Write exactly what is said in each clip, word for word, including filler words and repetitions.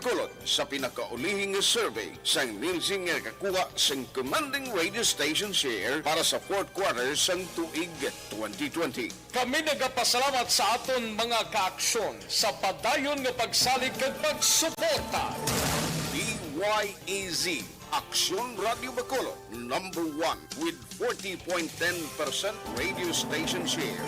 Bacolod sa pinakaulihi nga survey sang Nielsen nga nakakuha sang commanding radio station share para sa fourth quarter sang tuig twenty twenty. Kami nagapasalamat sa aton mga kaaksyon sa padayon nga pagsalig kag pagsuporta. D Y E Z, Aksyon Radio Bacolod, number one with forty point ten percent radio station share.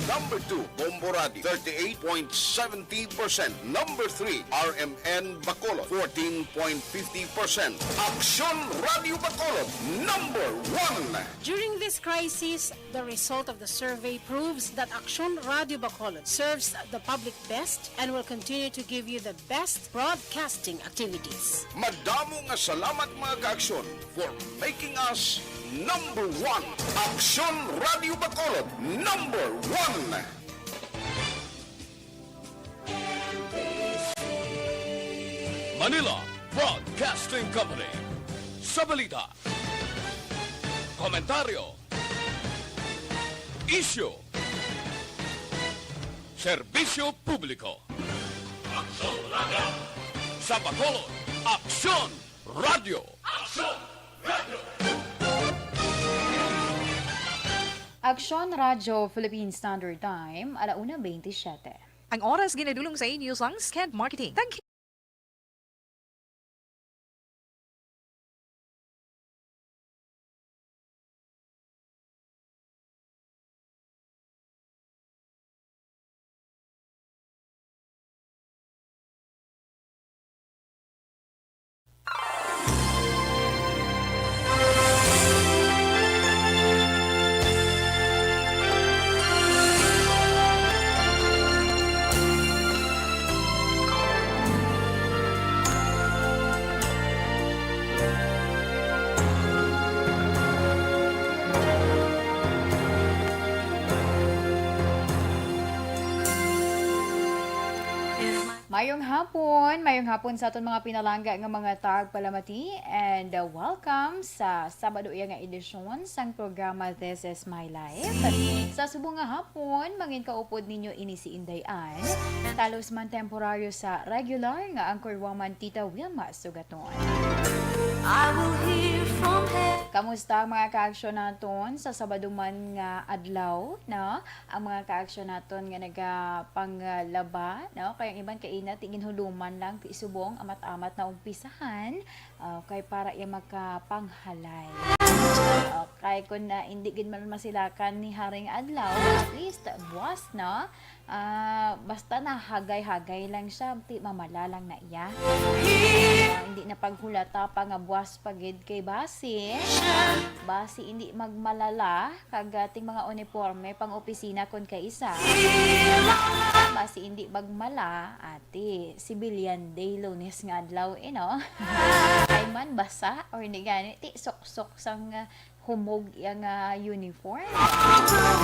Number two, Bombo Radio, thirty-eight point seventy percent. Number three, R M N Bacolod, fourteen point fifty percent. Aksyon Radio Bacolod, number one. During this crisis, the result of the survey proves that Aksyon Radio Bacolod serves the public best and will continue to give you the best broadcasting activities. Madamo nga salamat, mga kaaksyon, for making us number one. Aksyon Radio Bacolod, number one. Manila Broadcasting Company. Sa balita, komentaryo, isyu, serbisyo publiko. Aksyon Radio. Sa Bacolod, Aksyon Radio. Aksyon Radio. Aksyon Radio Philippine Standard Time, ala una bentisiete. Ang oras ginadulong sa inyo sang Sked Marketing. Thank you. Mayong hapon, mayong hapon sa aton mga pinalangga nga mga tagpalamati, and, uh, welcome sa Sabado iya nga edisyon sang programa This Is My Life. Sa subong nga hapon, mangin kaupod ninyo ini si Inday Ann, talos man temporaryo sa regular nga anchor woman Tita Wilma Sugaton. I will hear from heaven. Kamusta ang mga kaaksyon naton sa Sabado man nga adlaw, no? Ang mga kaaksyon naton nga nagapanglaba, no? Kay ang iban kaina, ti ginhuluman lang, ti subong amat-amat na umpisahan, ah, kay para iya makapanghalay. Okay, kung na, hindi gid man masilakan ni Haring Adlaw, at least, buwas na, ah, basta nahagay-hagay lang siya, ti mamala lang na iya. Ah, hindi na paghulata pa nga buwas pa gid kay basi. Basi hindi magmalala, kag, ah, ting mga uniforme pang opisina kon kaisa. Basi hindi magmala, ati, civilian day, Lunes nga adlaw, eh, no? Ay man, basa, or ni gani, ti suksok sang, ah, humog iya nga uniform.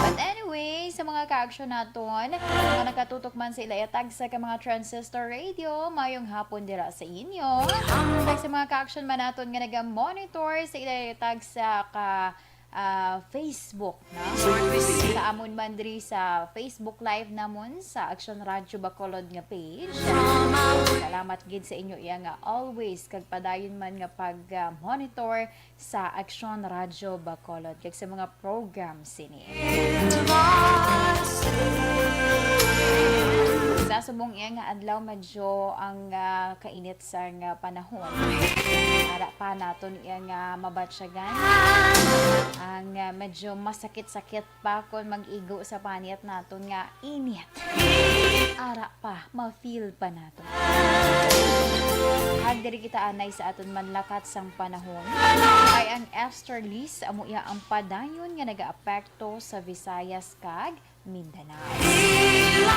But anyway, sa mga kaaksyon naton, mga nakatutok man sa ila iya tagsa ka mga transistor radio, mayong hapon dira sa inyo. Kag sa mga kaaksyon man naton nga naga-monitor sa ila iya tagsa ka, ah, Facebook, no? Sa amon man diri sa Facebook Live namon sa Aksyon Radyo Bacolod nga page. Salamat gid sa inyo iya nga always kag padayon man nga pag, ah, monitor sa Aksyon Radyo Bacolod kag sa mga program sini. Sa subong iya nga adlaw, medyo ang, ah, kainit sang, ah, panahon. Ara pa naton iya nga mabatyagan ang, ah, medyo masakit-sakit pa kon mag-igo sa panit naton nga init. Ara pa, ma-feel pa naton. Kag diri kita anay sa aton manlakat sang panahon, kay ang easterlies amo iya ang padayon nga nagaapekto sa Visayas kag Mindanao.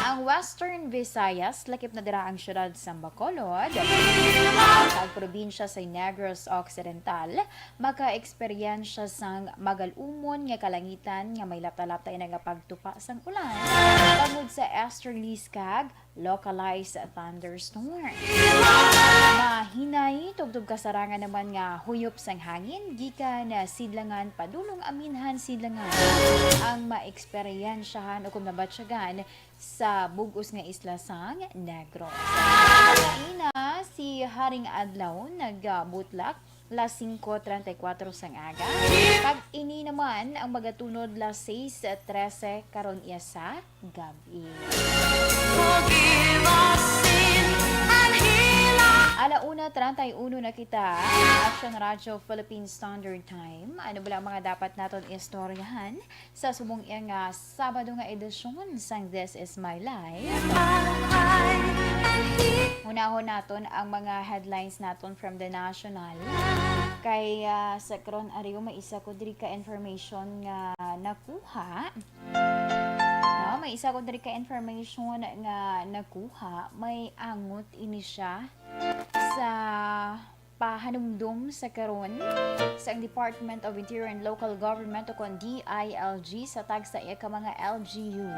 Ang Western Visayas, lakip na dira ang siyudad sang Bacolod, kag probinsya sa Negros Occidental, maka-eksperyensya sang magal-umon nga kalangitan nga may lapta-lapta nga nagapagtupa sang ulan tungod sa easterlies kag localized thunderstorm. Mahinay, tubtob kasarangan naman nga huyop sang hangin gikan, ah, sidlangan padulong aminhan sidlangan ang maeksperyensyahan o kung mabatyagan sa bug-os nga isla sang Negros. Kaina, si Haring adlaw nagabutlak las singko treinta y cuatro sang aga. Kag ini naman ang magatunod las seis trese karon iya sa gabi. Forgive us sin and heal us. Ala una treinta y uno na kita. Action Radio Philippine Standard Time. Ano bala ang mga dapat naton istoryahan sa subong iya nga Sabado nga edisyon sang This Is My Life? Hunahon naton ang mga headlines naton from the national. Kay ah, sa karon, ariyo, may isa ko diri ka information nga nakuha. No, may isa ko diri ka information nga nakuha. May angot ini siya sa pahanumdom sa karon sa Department of Interior and Local Government o kon D I L G sa tagsa iya ka mga L G U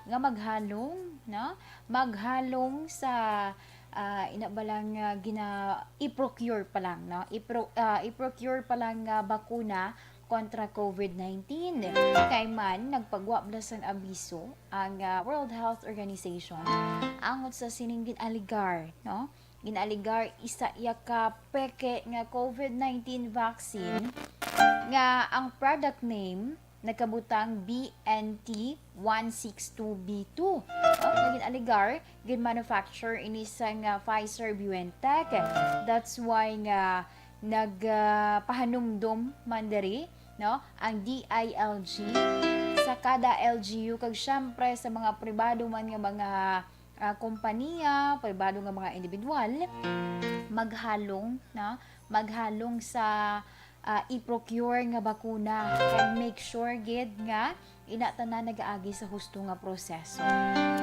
nga maghalong, no? Maghalong sa ah, ina ba lang nga gina i-procure pa lang, no? I-pro, ah, i-procure pa lang nga bakuna kontra COVID nineteen. Kay man nagpagwa bala sang abiso ang ah, World Health Organization angot sa sining gin-alegar, no? Gin-alegar isa iya ka peke nga COVID nineteen vaccine nga ang product name nagkabutang B N T one six two B two. Oh, nga gin-alegar, gin-manufacture ini sang ah, Pfizer BioNTech. That's why nga nagpahanumdom man diri, no, ang D I L G sa kada L G U kag syempre sa mga pribado man nga mga ah, kompanya, pribado nga mga individual maghalong, no, maghalong sa ah, i-procure nga bakuna kag make sure gid nga ina tanan nagaagi sa husto nga proseso.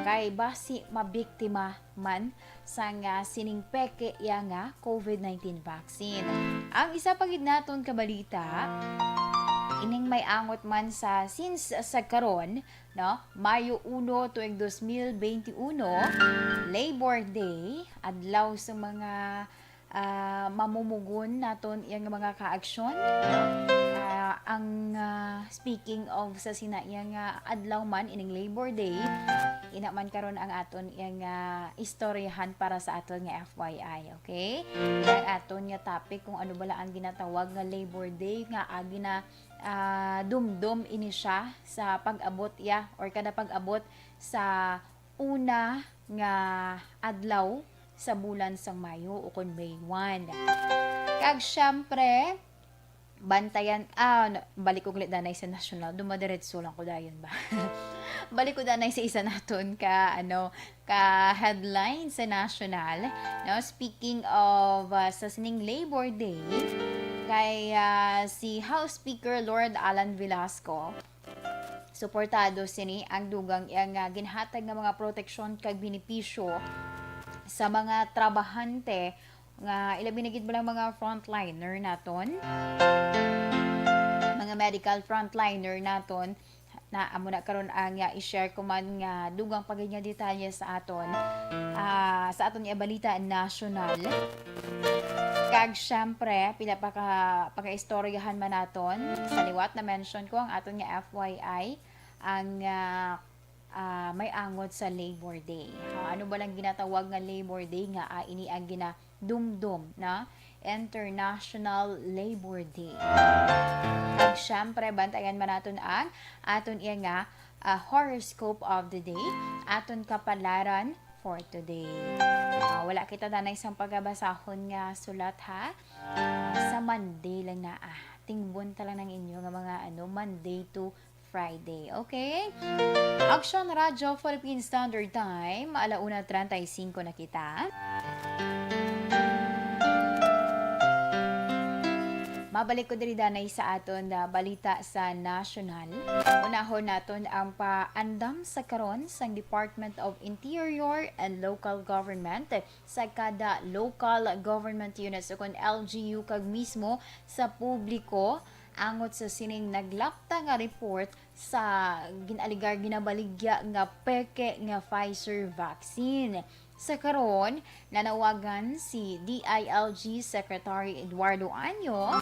Kay basi mabiktima man sang ah, sining peke iya nga COVID nineteen vaccine. Ang isa pa gid naton ka balita, ining may angot man sa since sa karon, no, Mayo uno tuig dos mil benti uno, Labor Day, adlaw sa mga ah, mamumugon naton iya nga mga kaaksyon. Ah, ang ah, speaking of sa sina iya nga adlaw man ining Labor Day, ina man karon ang aton iya nga istoryahan para sa aton nga F Y I, okay? Ang aton nga topic kung ano bala ang ginatawag nga Labor Day nga agi na ah, dumdom ini siya sa pag-abot iya or kada pag-abot sa una nga adlaw sa bulan sang Mayo o kon May one. Kag syempre, bantayan, ah, n- balik ko gali danay sa national, dumadiretso lang ko dayon ba? Balik ko danay sa isa naton ka, ano, ka headline sa national, no? Speaking of ah, sa sining Labor Day, kay ah, si House Speaker Lord Alan Velasco, suportado sini ang dugang iya nga ginhatag nga mga proteksyon kag benepisyo sa mga trabahante nga ilabi na gid bala mga frontliner naton, mga medical frontliner naton. Na amo na karon ang ah, i-share ko man nga dugang pa gid nga detalye sa aton, ah, sa aton nga balita national. Kag syempre, pila pa ka pagaistoryahan man naton. Sa liwat na mention ko ang aton nga F Y I, ang ah, ah, may angot sa Labor Day. Ah, ano ba lang ginatawag nga Labor Day nga ah, ini ang ginadumdom na International Labor Day? Kag syempre, bantayan man naton ang aton iya nga ah, horoscope of the day, aton kapalaran for today. Ah, wala kita danay sang pagabasahon nga sulat, ha. Sa Monday lang na ah. Tingbon ta lang ang inyo nga mga ano, Monday to Friday, okay? Action Radio Philippine Standard Time, ala una treinta y cinco na kita. Mabalik ko diri danay sa aton na balita sa national. Unahon naton ang paandam sa karon sang Department of Interior and Local Government sa kada local government units o kon L G U kag mismo sa publiko angot sa sining naglapta nga report sa gin-alegar ginabaligya nga peke nga Pfizer vaccine. Sa karon, nanawagan si D I L G Secretary Eduardo Año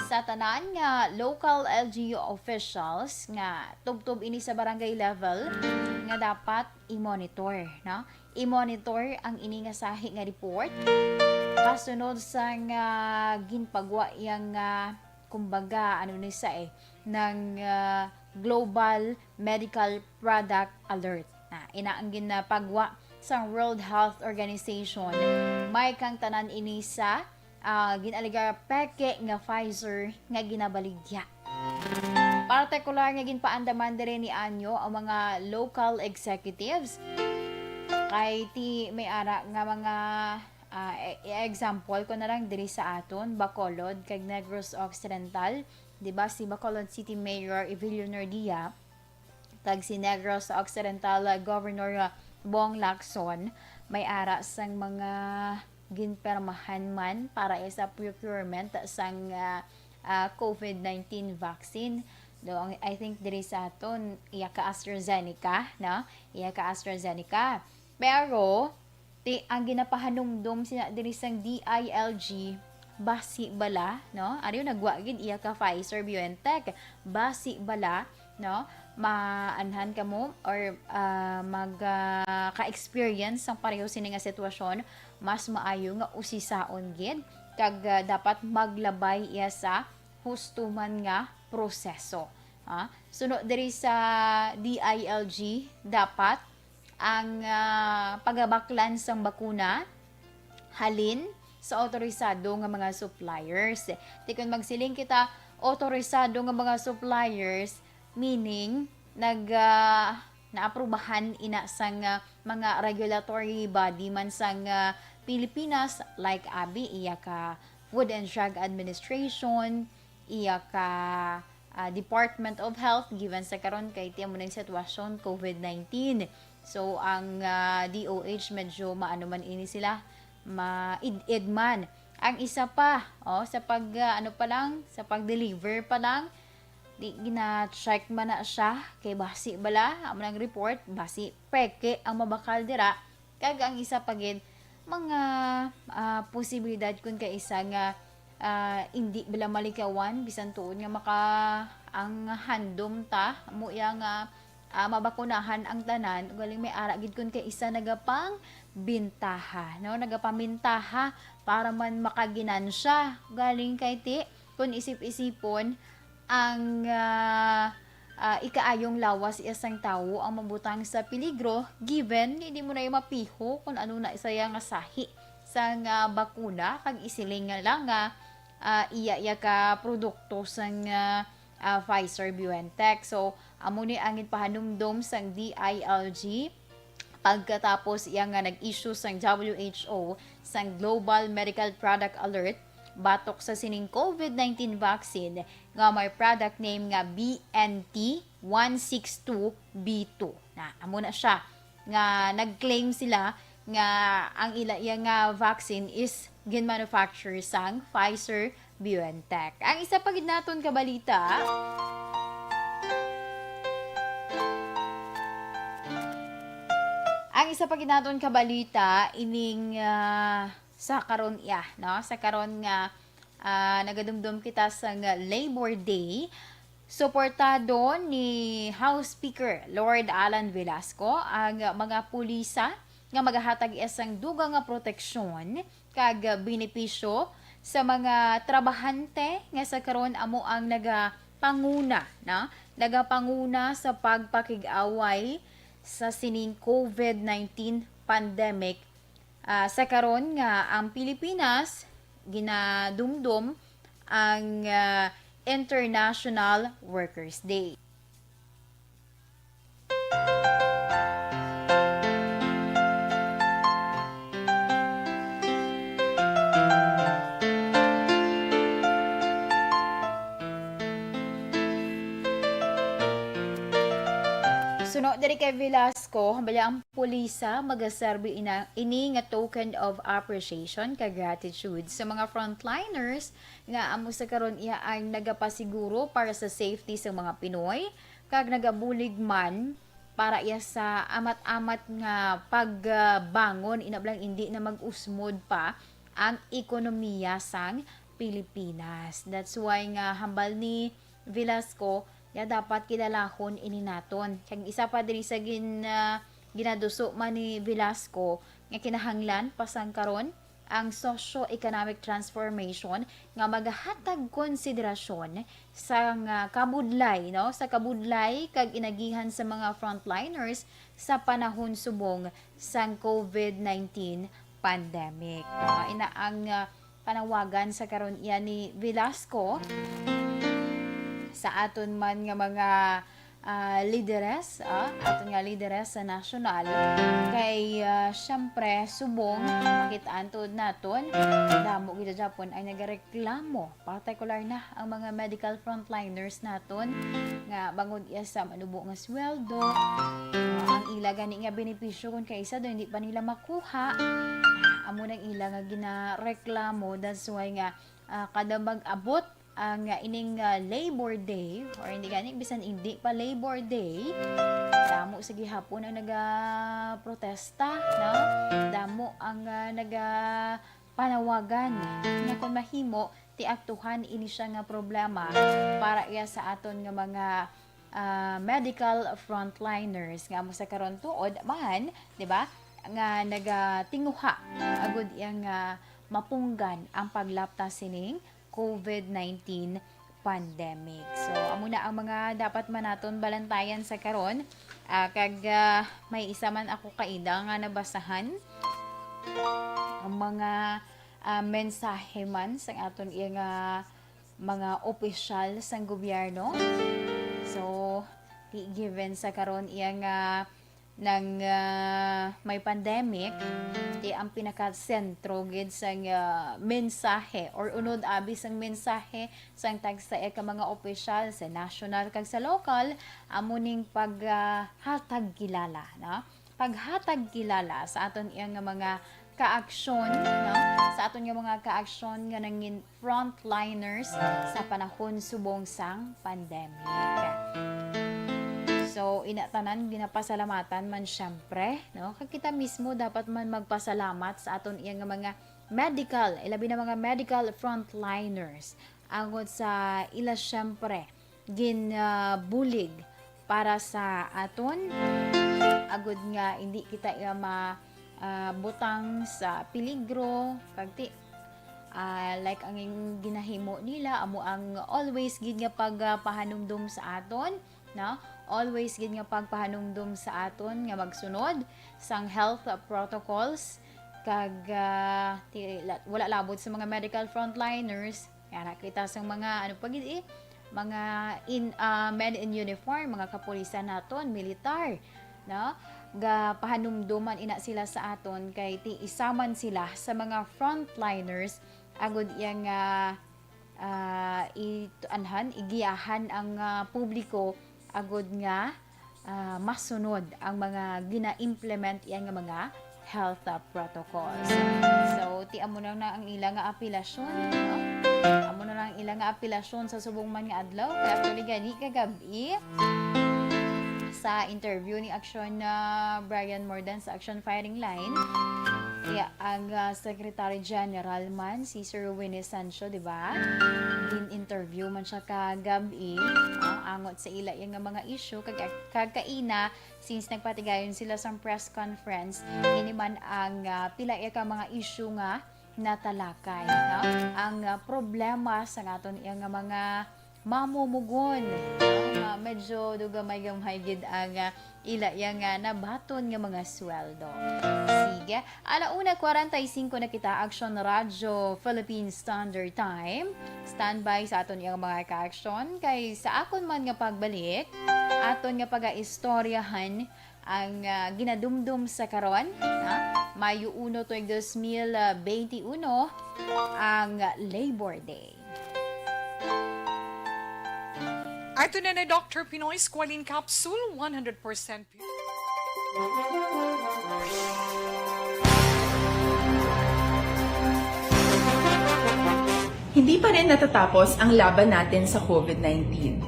sa tanan nga local L G U officials nga tubtob ini sa barangay level nga dapat i-monitor, no? I-monitor ang ini nga sahi nga report. Sunod sang, ah, ginpagwa yang, ah, kumbaga, ano ni sa eh, ng, ah, Global Medical Product Alert. Na, ina ang ginapagwa sang World Health Organization. May kang tanan ini sa, ah, gin-alegar peke nga Pfizer nga ginabaligya. Partikular nga ginpaandaman diri ni anyo ang mga local executives kay ti may ara nga mga, ah, e-, example ko na lang diri sa aton, Bacolod kag Negros Occidental, di ba, si Bacolod City Mayor Evelio Nordia kag si Negros Occidental, ah, Governor, ah, Bong Lacson, may ara sang mga ginpermahan man para sa procurement sang, ah, ah, COVID nineteen vaccine. Do, ang, I think diri sa aton, iya ka AstraZeneca, no? Iya ka AstraZeneca. Pero, ti, ang ginapahanumdom sina diri sang D I L G, basi bala, no? Ariyo nagwa gid iya ka Pfizer-BioNTech, basi bala, no? Maanhan kamo or, ah, mag, ah, ka-experience sang pareho sini nga sitwasyon, mas maayo nga usisaon gid kag, ah, dapat maglabay iya sa husto man nga proseso. Ha? Suno diri sa D I L G, dapat ang, ah, pagabaklan sang bakuna halin sa otorisado nga mga suppliers. Ti kon magsiling kita otorisado nga mga suppliers, meaning nag, ah, naaprubahan ina sang, ah, mga regulatory body man sang, ah, Pilipinas, like abi, iya ka Food and Drug Administration, iya ka, ah, Department of Health, given sa karon kay ti amo ning sitwasyon COVID nineteen. So, ang, ah, D O H medyo maano man ini sila, maid-id man. Ang isa pa, oh, sa pag, ah, ano pa lang, sa pag-deliver pa lang, di gina-check man na siya kay basi bala, amo nang report, basi peke ang mabakal dira. Kag ang isa pa gid, mga, ah, posibilidad kun kaisa nga, ah, indi bala malikawan, bisan tuod nga maka-, ang handom ta, amo iya nga, ah, mabakunahan ang tanan, galing may ara gid kun kaisa nagapang bintaha, no? Nagapamintaha para man makaginansya. Galing kay ti, kun isip-isipon, ang, ah, ah, ikaayong lawas iya sang tawo ang mabutang sa peligro, given nga indi mo na iya mapiho kon ano na sa iya nga sahi sang, ah, bakuna, kag isiling nga lang nga, ah, iya iya ka produkto sang, ah, ah, Pfizer-BioNTech. So, amo ni ang ginpahanumdom sang D I L G pagkatapos iya nga nag-issue sang W H O sang Global Medical Product Alert batok sa sining COVID nineteen vaccine nga may product name nga B N T one six two B two. Na, amo na siya nga nag-claim sila nga ang ila iya nga vaccine is gin-manufacture sang Pfizer-BioNTech. Ang isa pa gid naton ka balita, ang isa pa gid naton ka balita ining, ah, sa karon iya, no? Sa karon nga, ah, nagadumdom kita sang Labor Day, suportado ni House Speaker Lord Alan Velasco ang mga pulisa nga magahatag iya sang dugang nga proteksyon kag benepisyo sa mga trabahante nga sa karon amo ang nagapanguna, no? Nagapanguna sa pagpakig-away sa sining COVID nineteen pandemic, ah, sa karon nga ang Pilipinas ginadumdom ang, ah, International Workers' Day. Suno diri kay Velasco, bali ang pulisa magaserbi ina, ini nga token of appreciation kag gratitude sa mga frontliners nga amo sa karon iya ang nagapasiguro para sa safety sa mga Pinoy kag nagabulig man para iya sa amat-amat nga pagbangon, ina bala nga indi na mag-usmod pa ang ekonomiya sang Pilipinas. That's why nga hambal ni Velasco nga dapat kilalahon ini naton. Kag isa pa diri sa gin-, ah, ginaduso man ni Velasco nga kinahanglan pa sang karon ang socio-economic transformation nga magahatag konsiderasyon sa nga kabudlay, no? Sa kabudlay kag inagihan sa mga frontliners sa panahon subong sang covid nineteen pandemic. Ah, ina ang, ah, panawagan sa karon iya ni Velasco sa aton man nga mga, ah, lideres, ah, aton nga lideres sa nasyonal. Kay, ah, siyempre, subong, makitaan tuod naton, damo gid japon ay nagareklamo, partikular na ang mga medical frontliners naton, nga bangod iya sa manubo nga sweldo, ah, ang ila gani nga benepisyo, kung kaisa daw hindi pa nila makuha, amo nang ila nga ginareklamo. That's why nga, ah, kada mag-abot ang, ah, ining, ah, Labor Day, or hindi gani, bisan hindi pa Labor Day, damo sa gihapon ang nagaprotesta, no? Damo ang, ah, nagapanawagan nga kung mahimo, tiaktuhan ini siya nga problema para iya sa aton nga mga, ah, medical frontliners nga amo sa karon tuod man, di ba, nga nagatinguha agud iya nga mapunggan ang paglapta sining covid nineteen pandemic. So, amo na ang mga dapat man naton balantayan sa karon. Ah, kag, ah, may isa man ako kaida nga nabasahan. Ang mga, ah, mensahe man sang aton iya nga mga opisyal sang gobyerno. So, di given sa karon iya nga nang, ah, may pandemic, di ang pinakasentro gid sang, ah, mensahe or unod abi sang mensahe sang tagsa ka mga opisyal sa national kag sa lokal, amo ning pag, ah, hatag kilala, no? Paghatag kilala sa aton iya nga mga kaaksyon, no? Sa aton nga mga kaaksyon nga nangin frontliners sa panahon subong sang pandemic. So, ina tanan ginapasalamatan man siyempre, no? Kag kita mismo dapat man magpasalamat sa aton iya nga mga medical, ilabi na mga medical frontliners, agod sa ila siyempre ginabulig para sa aton, agud nga hindi kita iya ma, ah, butang sa peligro, kag ti, ah, like ang ginahimo nila, amo ang always gid nga pagpahanumdom sa aton, no? Always gid nga pagpahanumdom sa aton nga magsunod sang health protocols, kag, ah, ti, la, wala labot sa mga medical frontliners, nga nakita sang mga, ano pa gid eh, mga in, ah, men in uniform, mga kapulisan naton, militar, no? Gapahanumduman ina sila sa aton kay ti isa man sila sa mga frontliners agud iya nga, ah, i-, anhan, igiyahan ang, ah, publiko agud nga, ah, masunod ang mga gina-implement iya nga mga health, ah, protocols. So, ti amo na lang ang ila nga apelasyon, no? Amo na lang ang ila nga apelasyon sa subong man nga adlaw. Kay actually gani kagab-i sa interview ni Aksyon, ah, Brian Mordan sa Aksyon Firing Line, iya ang, ah, Secretary General man si Sir Winnie Sancho, di ba? Gin-interview man siya kagab-i, ah, angot sa ila iya nga mga issue kag, kag kaina, since nagpatigayon sila sa press conference, ini man ang, ah, pila iya ka mga issue nga natalakay, no? Ang, ah, problema sa aton iya nga mga mamumugon, no? Nga medyo do gamay-gamay gid ang, ah, ila iya nga nabaton nga mga sweldo. Sige, ala una kwarenta y singko na kita, Aksyon Radyo Philippine Standard Time. Standby sa aton iyang mga ka-aksyon, kay sa akon man nga pagbalik, aton nga pagaistoryahan ang, ah, ginadumdum sa karon, ha? Mayo uno tuig dos mil benti uno, ang Labor Day. Ato na na Doctor Pinoy Squalene Capsule, one hundred percent pure. Hindi pa rin natatapos ang laban natin sa covid nineteen.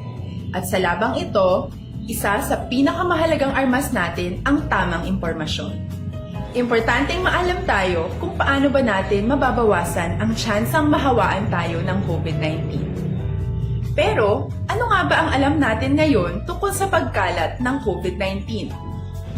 At sa labang ito, isa sa pinakamahalagang armas natin ang tamang impormasyon. Importanteng maalam tayo kung paano ba natin mababawasan ang tsansang mahawaan tayo ng covid nineteen. Pero, ano nga ba ang alam natin ngayon tungkol sa pagkalat ng covid nineteen?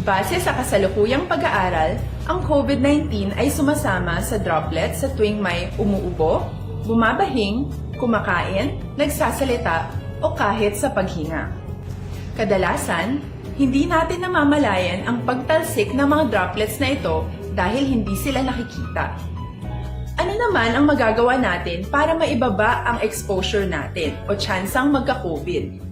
Base sa kasalukuyang pag-aaral, Ang COVID nineteen ay sumasama sa droplets sa tuwing may umuubo, bumabahing, kumakain, nagsasalita, o kahit sa paghinga. Kadalasan, hindi natin namamalayan ang pagtalsik ng mga droplets na ito dahil hindi sila nakikita. Ano naman ang magagawa natin para maibaba ang exposure natin o tsansang magka-COVID?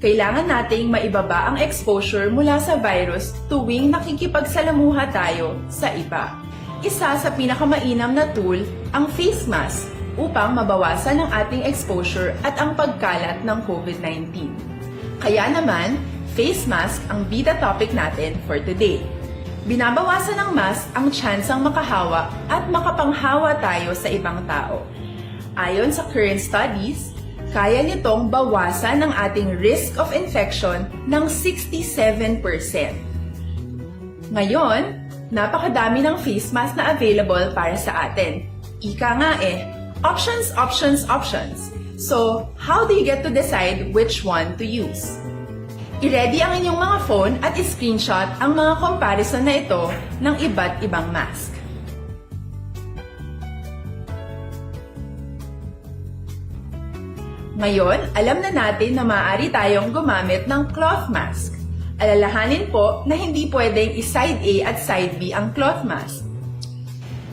Kailangan nating maibaba ang exposure mula sa virus tuwing nakikipagsalamuha tayo sa iba. Isa sa pinakamainam na tool ang face mask upang mabawasan ang ating exposure at ang pagkalat ng COVID nineteen. Kaya naman, face mask ang bida topic natin for today. Binabawasan ng mask ang tsansang makahawa at makapanghawa tayo sa ibang tao. Ayon sa current studies, kaya nitong bawasan ang ating risk of infection ng sixty-seven percent. Ngayon, napakadami ng face mask na available para sa atin. Ika nga eh, options, options, options. So, how do you get to decide which one to use? I-ready ang inyong mga phone at i-screenshot ang mga comparison na ito ng iba't ibang mask. Ngayon, alam na natin na maaari tayong gumamit ng cloth mask. Alalahanin po na hindi pwedeng i-side A at side B ang cloth mask.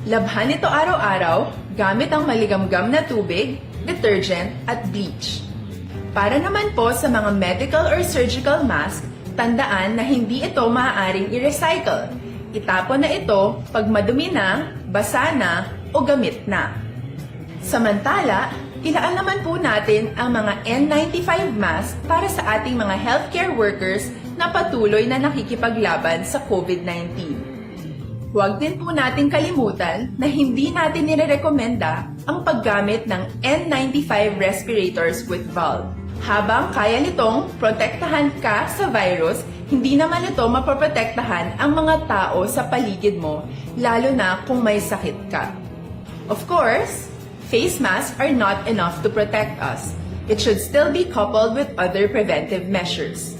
Labhan ito araw-araw gamit ang maligamgam na tubig, detergent, at bleach. Para naman po sa mga medical or surgical mask, tandaan na hindi ito maaaring i-recycle. Itapon na ito pag madumi na, basa na, o gamit na. Samantala, ilaan naman po natin ang mga N ninety-five mask para sa ating mga healthcare workers na patuloy na nakikipaglaban sa COVID nineteen. Huwag din po nating kalimutan na hindi natin nirerekomenda ang paggamit ng N ninety-five respirators with valve. Habang kaya nitong protektahan ka sa virus, hindi naman ito mapoprotektahan ang mga tao sa paligid mo, lalo na kung may sakit ka. Of course, face masks are not enough to protect us. It should still be coupled with other preventive measures.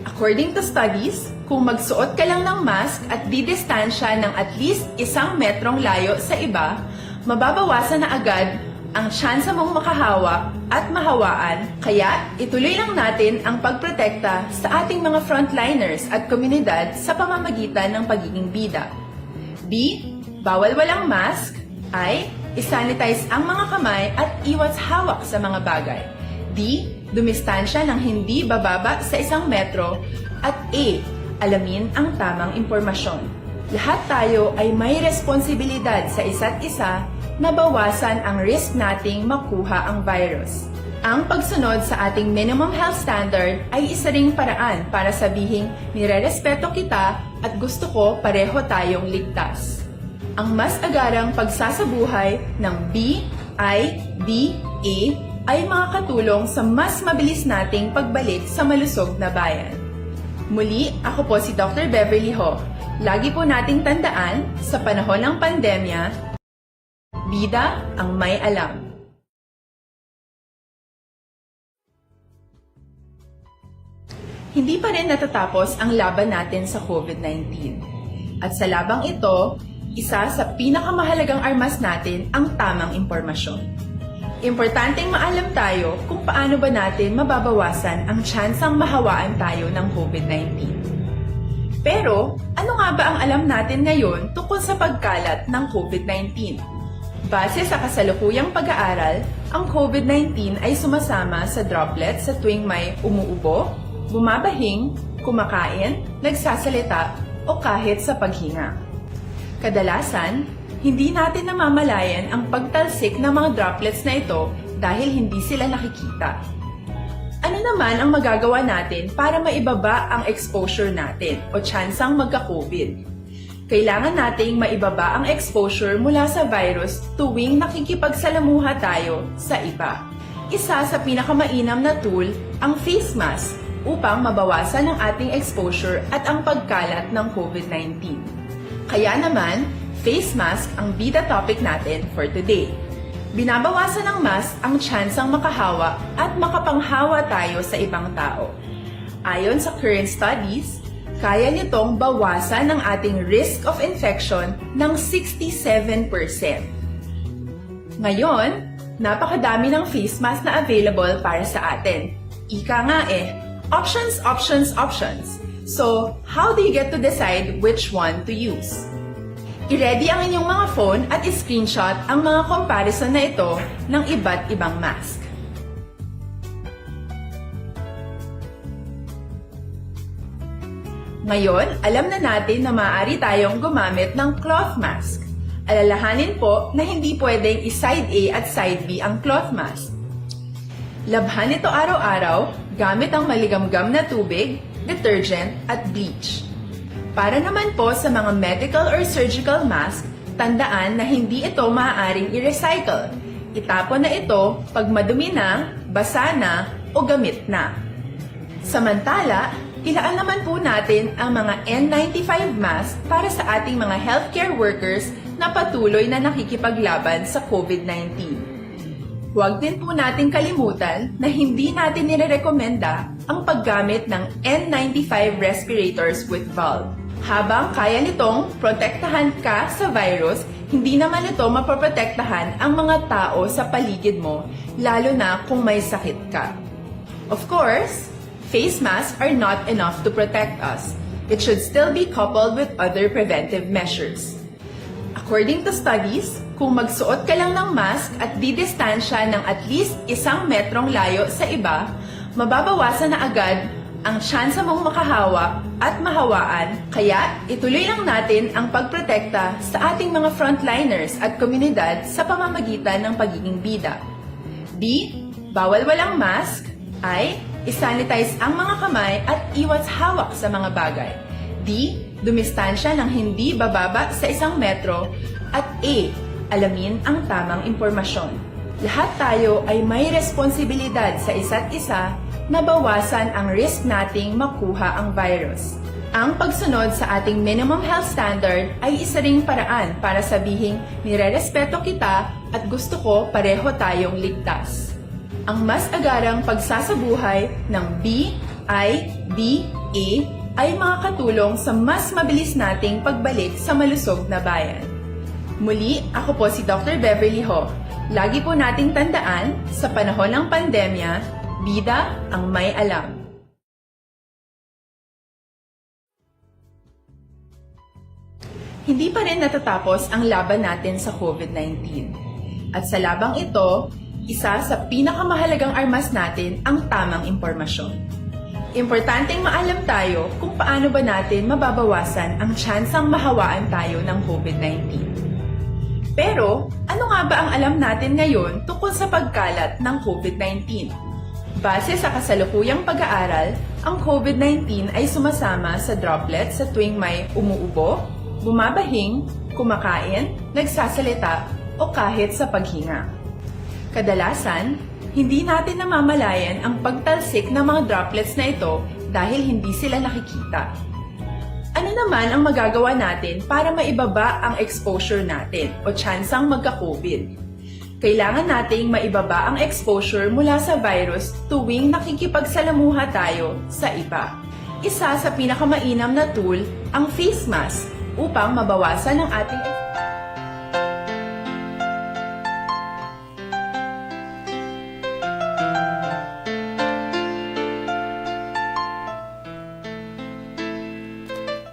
According to studies, kung magsuot ka lang ng mask at didistansya ng at least isang metrong layo sa iba, mababawasan na agad ang tsansa mong makahawa at mahawaan, kaya ituloy lang natin ang pagprotekta sa ating mga frontliners at komunidad sa pamamagitan ng pagiging bida. B, bawal walang mask. I, i-sanitize ang mga kamay at iwas hawak sa mga bagay. D, dumistansya ng hindi bababa sa isang metro. At E, alamin ang tamang impormasyon. Lahat tayo ay may responsibilidad sa isa't isa na bawasan ang risk nating makuha ang virus. Ang pagsunod sa ating minimum health standard ay isa ring paraan para sabihing nirerespeto kita at gusto ko pareho tayong ligtas. Ang mas agarang pagsasabuhay ng B I D A ay makakatulong sa mas mabilis nating pagbalik sa malusog na bayan. Muli, ako po si Doctor Beverly Ho. Lagi po nating tandaan, sa panahon ng pandemya, bida ang may alam. Hindi pa rin natatapos ang laban natin sa COVID nineteen. At sa labang ito, isa sa pinakamahalagang armas natin ang tamang impormasyon. Importanteng maalam tayo kung paano ba natin mababawasan ang tsansang mahawaan tayo ng COVID nineteen. Pero, ano nga ba ang alam natin ngayon tungkol sa pagkalat ng COVID nineteen? Base sa kasalukuyang pag-aaral, ang COVID nineteen ay sumasama sa droplets sa tuwing may umuubo, bumabahing, kumakain, nagsasalita, o kahit sa paghinga. Kadalasan, hindi natin namamalayan ang pagtalsik ng mga droplets na ito dahil hindi sila nakikita. Ano naman ang magagawa natin para maibaba ang exposure natin o tsansang magka-COVID? Kailangan nating maibaba ang exposure mula sa virus tuwing nakikipagsalamuha tayo sa iba. Isa sa pinakamainam na tool ang face mask upang mabawasan ang ating exposure at ang pagkalat ng COVID nineteen. Kaya naman, face mask ang bida topic natin for today. Binabawasan ng mask ang tsansang makahawa at makapanghawa tayo sa ibang tao. Ayon sa current studies, Kaya nitong bawasan ang ating risk of infection ng sixty-seven percent. Ngayon, napakadami ng face mask na available para sa atin. Ika nga eh, options, options, options. So, how do you get to decide which one to use? I-ready ang inyong mga phone at i-screenshot ang mga comparison na ito ng iba't ibang mask. Ngayon, alam na natin na maaari tayong gumamit ng cloth mask. Alalahanin po na hindi pwedeng i-side A at side B ang cloth mask. Labhan ito araw-araw gamit ang maligamgam na tubig, detergent, at bleach. Para naman po sa mga medical or surgical mask, tandaan na hindi ito maaaring i-recycle. Itapon na ito pag madumi na, basa na, o gamit na. Samantala, ilaan naman po natin ang mga N ninety-five mask para sa ating mga healthcare workers na patuloy na nakikipaglaban sa COVID nineteen. Huwag din po nating kalimutan na hindi natin nirerekomenda ang paggamit ng N ninety-five respirators with valve. Habang kaya nitong protektahan ka sa virus, hindi naman ito mapoprotektahan ang mga tao sa paligid mo, lalo na kung may sakit ka. Of course, face masks are not enough to protect us. It should still be coupled with other preventive measures. According to studies, kung magsuot ka lang ng mask at didistansya ng at least isang metrong layo sa iba, mababawasan na agad ang tsansa mong makahawa at mahawaan. Kaya, ituloy lang natin ang pagprotekta sa ating mga frontliners at komunidad sa pamamagitan ng pagiging bida. B, bawal walang mask. I, isanitize ang mga kamay at iwas hawak sa mga bagay. D, dumistansya ng hindi bababa sa isang metro. At E, alamin ang tamang impormasyon. Lahat tayo ay may responsibilidad sa isa't isa na bawasan ang risk nating makuha ang virus. Ang pagsunod sa ating minimum health standard ay isa ring paraan para sabihing nirerespeto kita at gusto ko pareho tayong ligtas. Ang mas agarang pagsasabuhay ng B I D A ay makakatulong sa mas mabilis nating pagbalik sa malusog na bayan. Muli, ako po si Doctor Beverly Ho. Lagi po nating tandaan, sa panahon ng pandemya, bida ang may alam. Hindi pa rin natatapos ang laban natin sa COVID nineteen. At sa labang ito, isa sa pinakamahalagang armas natin ang tamang impormasyon. Importanteng maalam tayo kung paano ba natin mababawasan ang tsansang mahawaan tayo ng COVID nineteen. Pero, ano nga ba ang alam natin ngayon tungkol sa pagkalat ng COVID nineteen? Base sa kasalukuyang pag-aaral, ang COVID nineteen ay sumasama sa droplets sa tuwing may umuubo, bumabahing, kumakain, nagsasalita, o kahit sa paghinga. Kadalasan, hindi natin namamalayan ang pagtalsik ng mga droplets na ito dahil hindi sila nakikita. Ano naman ang magagawa natin para maibaba ang exposure natin o tsansang magka-COVID? Kailangan nating maibaba ang exposure mula sa virus tuwing nakikipagsalamuha tayo sa iba. Isa sa pinakamainam na tool ang face mask upang mabawasan ang ating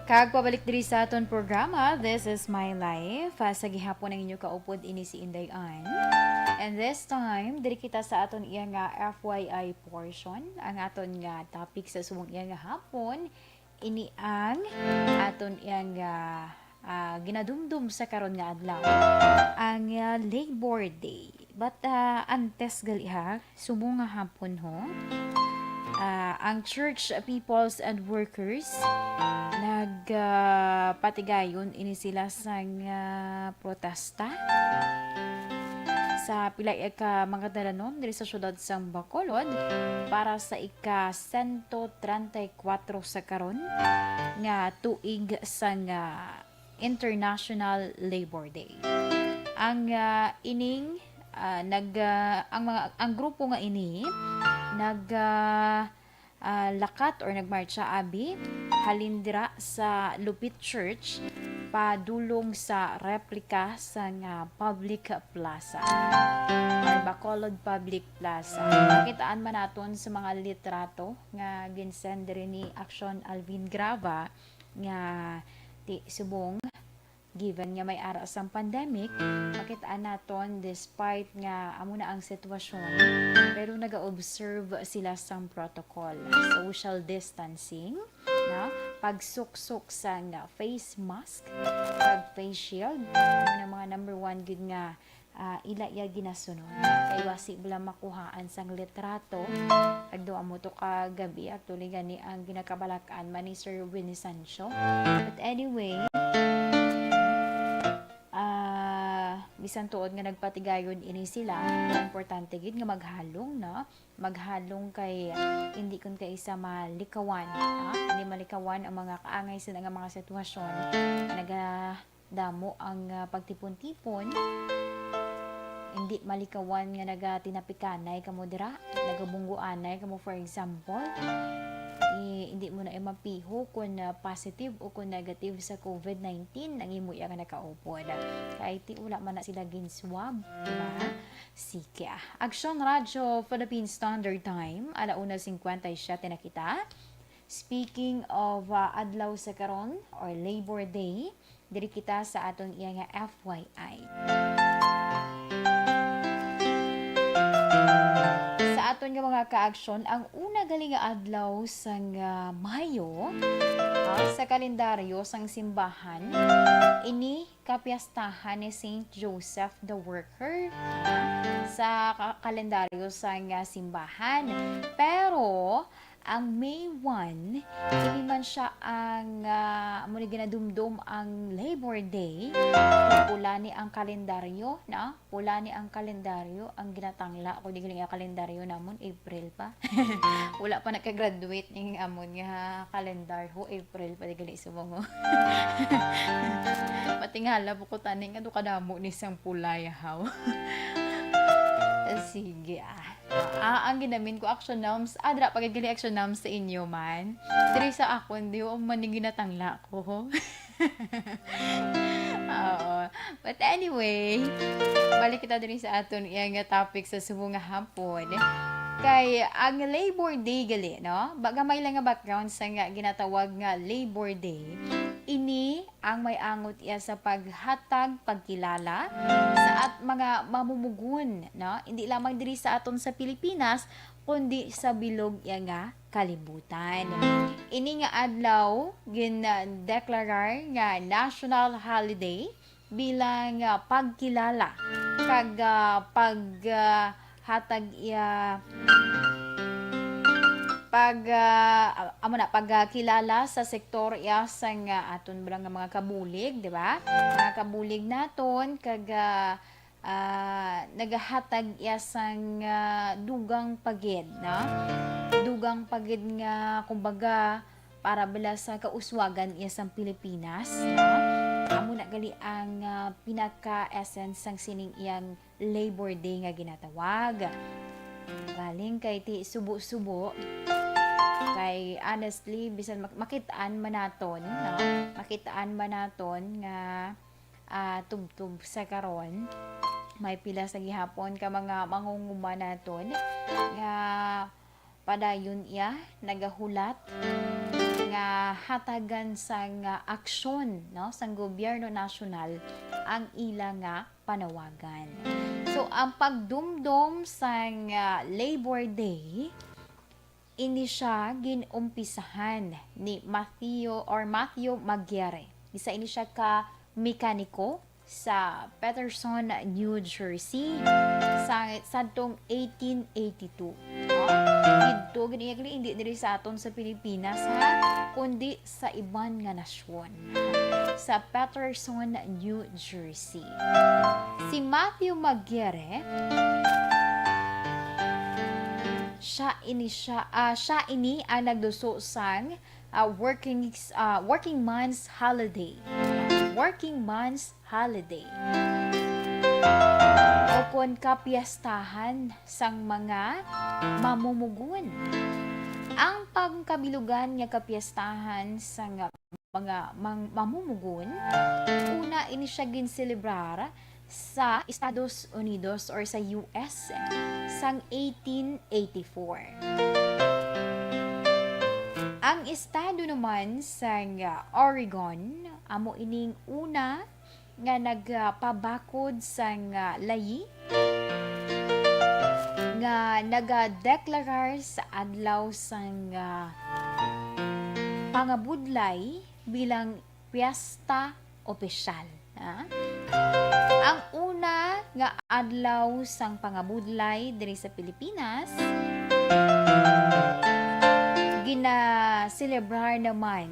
Kag pabalik diri sa aton programa, This is My Life. Ah, sa gihapon ang inyo kaupod, ini si Inday Ann. And this time, diri kita sa aton iya nga F Y I portion. Ang aton nga topic sa subong iya nga hapon, ini ang aton iya nga, ah, ginadumdum sa karon nga adlaw. Ang, ah, Labor Day. But, ah, antes gali ha, subong nga hapon ho, ah, ang church peoples and workers nag, ah, patigayon ini sila sang, ah, protesta sa pila ka mga dalan diri sa siyudad sang Bacolod para sa ika sento treinta y cuatro sa karon nga tuig sang, ah, International Labor Day. Ang, ah, ining, ah, nag, ah, ang mga, ang grupo nga ini nag, ah, ah, lakat or nagmartsa abi halin dira sa Lupit Church padulong sa replika sang, ah, public plaza or Bacolod Public Plaza. Makitaan man naton sa mga litrato nga ginsend diri ni Action Alvin Grava nga ti subong, given nga may ara sang pandemic, makitaan naton despite nga amo na ang sitwasyon, pero naga-observe sila sang protocol, social distancing, no? Pagsuksok sang face mask, pag face shield, amo na mga number one gid nga, ah, ila iya ginasunod. Kay basi bala makuhaan sang litrato. Agdo amo to ka gabi, actually, gani ang ginakabalak-an man ni Sir Winnie Sancho. But anyway, ah, bisan tuod nga nagpatigayon ini sila, importante gid nga maghalong, no? Maghalong kay hindi kun kaisa malikawan, no? Hindi malikawan ang mga kaangay sila nga mga sitwasyon. Nagadamo ang, ah, pagtipon-tipon. Hindi malikawan nga nagatinapikanay kamo dira, nagabungguanay kamo, for example. I-, hindi mo na mapiho kung, ah, positive o kung negative sa covid nineteen ang imo iya nga nakaupod. Kay ti wala man na sila gin-swab, di ba? Sige, ah. Aksyon Radyo Philippine Standard Time, ala una cincuenta y siete na kita. Speaking of, ah, adlaw sa karon or Labor Day, diri kita sa aton iya nga F Y I. Sa aton nga mga kaaksyon, ang una gali nga adlaw sang, ah, Mayo, ah, sa kalendaryo sang simbahan, ini kapiyastahan ni Saint Joseph the Worker, ah, sa ka-, kalendaryo sang, ah, simbahan. Pero ang May one, hindi man siya ang, ah, amo ni ginadumdom ang Labor Day. Pula ni ang kalendaryo, no? Pula ni ang kalendaryo. Ang ginatangla ko, di galing ang kalendaryo namon, April pa. Wala pa nagka-graduate ning amon nga kalendar ho, April pa, di galing sumungo. Matingala po ko taning, ano kadamo ni sang pulay, haw? Sige, ah. Ah, ang ginamin ko, action norms. Ah, dira, pagkagali action norms sa inyo man. Diri sa akon, di ko man yung ginatangla ko. Oo. But anyway, balik kita diri sa aton iya nga topic sa subong nga hapon. Kay ang Labor Day gali, no? Baga may lang nga background sa nga ginatawag nga Labor Day. Ini ang may angot iya sa paghatag pagkilala sa at mga mamumugon, no? Hindi lamang diri sa aton sa Pilipinas, kundi sa bilog iya nga kalibutan. Ini nga adlaw gin-deklarar nga national holiday bilang, ah, pagkilala kag, ah, pag, ah, hatag iya pag, ah, amo na, pagkilala sa sektor iya sang, ah, aton bala nga mga kabulig, di ba? Mga kabulig naton kag, ah, ah, nagahatag iya sang, ah, dugang pa gid, no? Dugang pa gid nga, kumbaga, para bala sa kauswagan iya sang Pilipinas, no? Amo na gali ang, ah, pinaka-essence sang sining iyang Labor Day nga ginatawag. Galing kay ti subo-subo. Kay honestly, bisan mak-, makitaan man naton, no? Makitaan man naton nga, ah, tubtob sa karon, may pila sa gihapon ka mga mangunguma naton nga padayon iya nagahulat nga hatagan sang, ah, aksyon, no, sang gobyerno nasyonal ang ila nga panawagan. So, ang pagdumdom sang, ah, Labor Day, ini siya gin-umpisahan ni Matthew or Matthew Magiere. Isa ini siya ka mekaniko sa Patterson, New Jersey, sa, sadtong eighteen eighty-two. Ah, didto gid iya gali, hindi diri sa aton sa Pilipinas, ha, kundi sa iban nga nasyon, sa Patterson, New Jersey. Si Matthew Magiere, siya ini siya, ah, siya ini ang nagduso sang, ah, working, ah, working man's holiday. Working man's holiday. O kon kapiyastahan sang mga mamumugon. Ang pangkabilugan nga kapiestahan sang mga mang-, mamumugon, una ini siya ginselebrar sa Estados Unidos or sa U S sang eighteen eighty-four. Ang estado naman sang Oregon amo ining una nga nagpabakod sang, ah, layi nga nagadeklarar sa adlaw sang, ah, pangabudlay bilang piyesta opisyal, ha? Ang una nga adlaw sang pangabudlay diri sa Pilipinas, ginaselebrar naman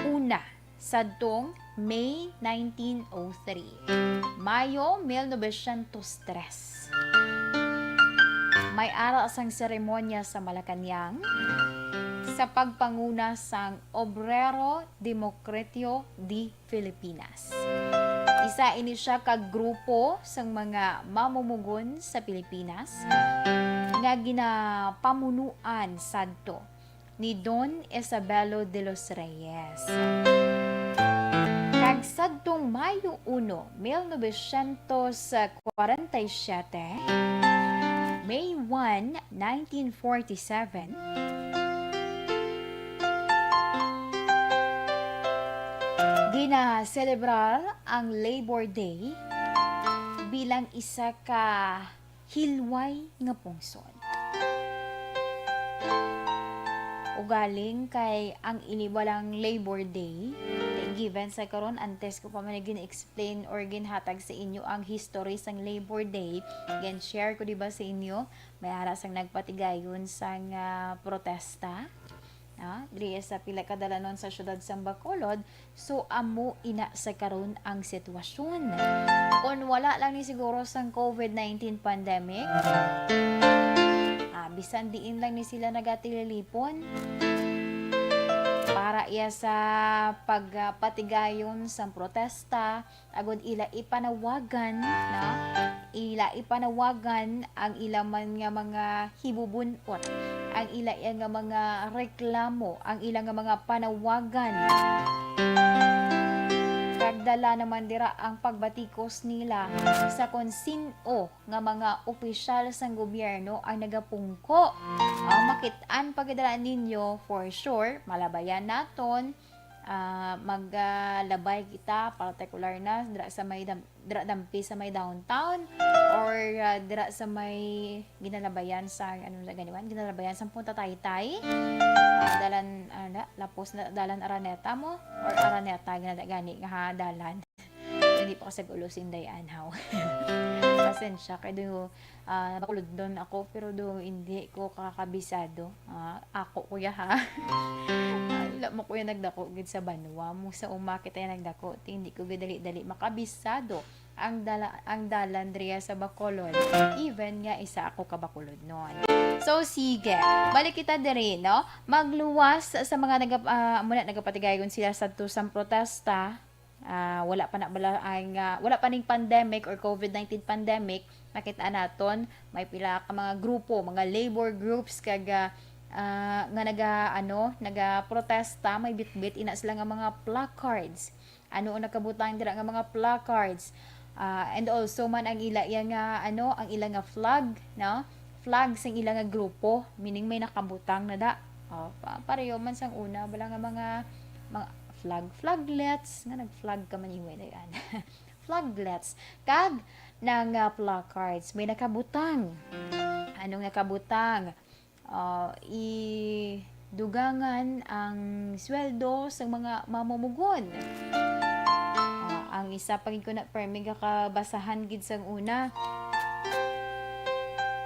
una sadtong May nineteen oh three, Mayo mil novecientos tres. May ara sang seremonya sa Malacañang sa pagpanguna sang Obrero Democratio de Filipinas. Isa ini siya ka grupo sang mga mamumugon sa Pilipinas nga ginapamunuan sadto ni Don Isabelo de los Reyes. Kag sadtong Mayo uno, mil novecientos kwarenta y siete, May one, nineteen forty-seven, ginaselebrar ang Labor Day bilang isa ka hilway nga pungsod. Ugaling kay ang ini balang Labor Day, given sa karon, antes ko pa man gina-explain or ginhatag sa inyo ang history sang Labor Day, gin-share ko, di ba, sa inyo, may ara sang nagpatigayon sang, ah, protesta, ah, diri sa pila ka dalanon sa siyudad sang Bacolod. So, amo ina sa karon ang sitwasyon. Kon wala lang ni siguro sang covid nineteen pandemic, ah, bisan diin lang ni sila nagatililipon para iya sa pagpatigayon sang protesta, agod ila ipanawagan, no? Ila ipanawagan ang ila man nga mga hibubun-ot, ang ila iya nga mga reklamo, ang ila nga mga panawagan. Kag dala naman dira ang pagbatikos nila sa kon sin-o nga mga opisyal sang gobyerno ang nagapungko. Ah, makit-an pa gid dira ninyo, for sure, malabayan naton, ah, mag, ah, labay kita, partikular na dira sa may dam-, dira dampi sa may downtown, or, ah, dira sa may ginalabayan sa, ano na ganiwan, ginalabayan sa Punta Taytay, ah, dalan, ano na, lapos na, dalan Araneta mo, or Araneta, ginada gani nga, ha, dalan. Hindi pa kasi gulo si Inday Anhaw. Pasensya, kay do, ah, Bacolodnon ako, pero do hindi ko kakabisado. Ah, ako, kuya, ha? Ah, wala mo, kuya, nagdako gid sa banwa mo. Sa uma kita nagdako, ti hindi ko gid dali-dali makabisado ang dala-, ang dalan diriya sa Bacolod. Even nga isa ako ka Bacolodnon. So, sige. Balik kita diri, no? Magluwas sa mga nagap-, ah, muna, nagapatigayon sila sa tusang protesta. Ah, wala pa na bala ang, ah, wala pa ning pandemic or covid nineteen pandemic, nakita naton may pila ka mga grupo, mga labor groups kag, ah, ah, nga naga, ano, nagaprotesta, may bitbit ina sila nga mga placards. Ano ang nakabutang dira nga mga placards? Ah, and also man ang ila iya nga, ano, ang ila nga flag, no? Flag sang ila nga grupo, meaning may nakabutang na da. Oh, pa-, pareho man sang una, bala nga mga, mga flag, flaglets, nga nag-flag ka man, iway na yan. Flaglets, kag nang, ah, placards, may nakabutang. Anong nakabutang? Ah, idugangan ang sweldo sang mga mamumugon. Ah, ang isa pa gid ko na permi gakabasahan gid sang una.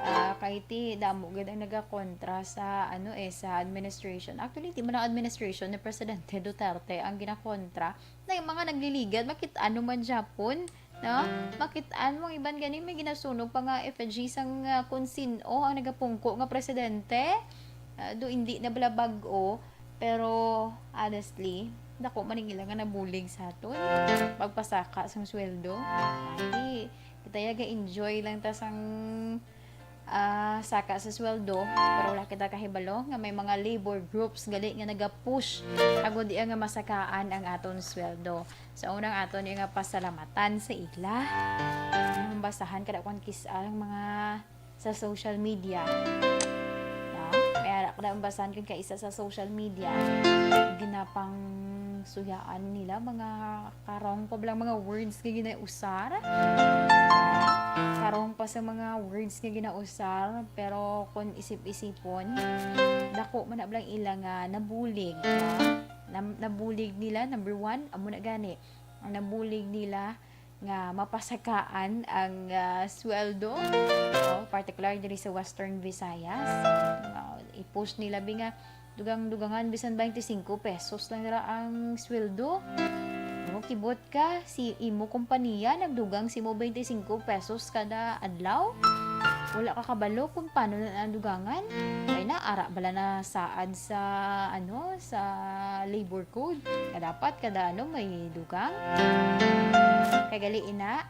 Ah, kay ti damo gid ang nagakontra sa, ano, eh, sa administration. Actually, di man ang administration ni Presidente Duterte ang ginakontra. Na yung mga nagliligad, makit-an man gyapon, no? Makit-an mo, ang iban gani may ginasunog pa nga effigy sang, ah, kung sin-o ang nagapungko nga presidente. Ah, do hindi na bala bag-o, pero honestly, dako man ang ila nga nabulig sa aton. Pagpasaka sang sweldo. Ati, kita ya ga-enjoy lang ta sang, ah, saka sa sweldo, pero wala kita kahibalo nga may mga labor groups gali nga nagapush agod iya nga masakaan ang aton sweldo. So, unang aton iya nga pasalamatan sa ila. Ang basahan kada kwan kis-, ang mga sa social media. No? May ara ko na ang basahan kung kaisa sa social media. Ginapang suyaan nila mga karong pa lang mga words nga ginausar. Karong pa sa mga words nga ginausar, pero kung isip-isipon, dako man na blang ila nga nabulig, no? Nam-, nabulig nila, number one, amo na gani. Ang nabulig nila nga mapasakaan ang, ah, sweldo, no? Particular diri sa Western Visayas. Ah, i-post nila bi nga dugang-dugangan bisan twenty-five pesos lang ra ang sweldo. No, kibot ka, si imo kompanya nagdugang sa imo twenty-five pesos kada adlaw. Wala ka kabalo kung paano na ang dugangan. Kay na, ara bala na saad sa, ano, sa labor code. Nga dapat kada, ano, may dugang. Kay gali ina,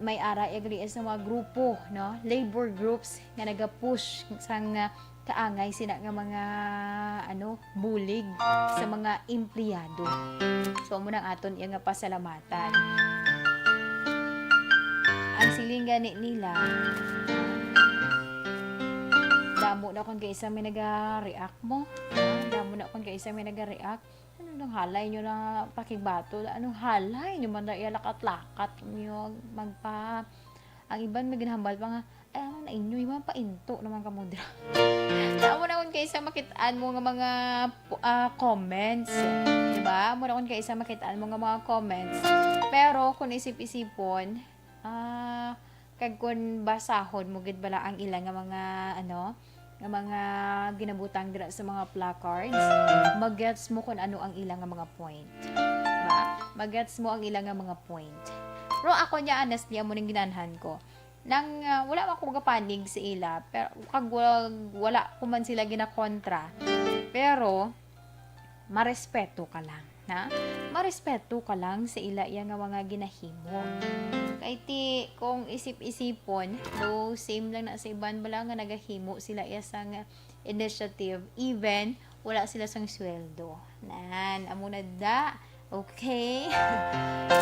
may ara iya gali sa mga grupo, no? Labor groups nga nagapush sang, ah, kaangay sina nga mga, ano, bulig sa mga empleyado. So, amo nang aton iya nga pasalamatan. Ang siling gani nila, damo na kung kaisa may naga-react mo. Ah, damo na kung kaisa may naga-react. Ano nang halay nyo na pakigbato? Anong halay nyo man na iya lakat-lakat nyo magpa-, ang iban may ginahambal pa nga, "Ay, ano na inyo, iban painto naman kamo dira." Amo na kung kaisa makit-an mo nga mga, ah, comments. Diba? Amo na kung kaisa makit-an mo nga mga comments. Pero kung isip-isipon, ah, kag kung basahon mo gid bala ang ila nga mga, ano, nga mga ginabutang dira sa mga placards, magets mo kung ano ang ila nga mga point. Diba? Magets mo ang ila nga mga point. Pero ako niya, honestly, amo ning ginanhan ko. Nang, ah, wala man ko gapanig sa ila, pero kag wa-, wala ko man sila ginakontra. Pero, marespeto ka lang, ha? Marespeto ka lang sa ila iya nga mga ginahimo. Kay ti, kung isip-isipon, though same lang na sa iban bala nga nagahimo sila iya sang initiative, even wala sila sang sweldo. Nan, amo na da. Okay?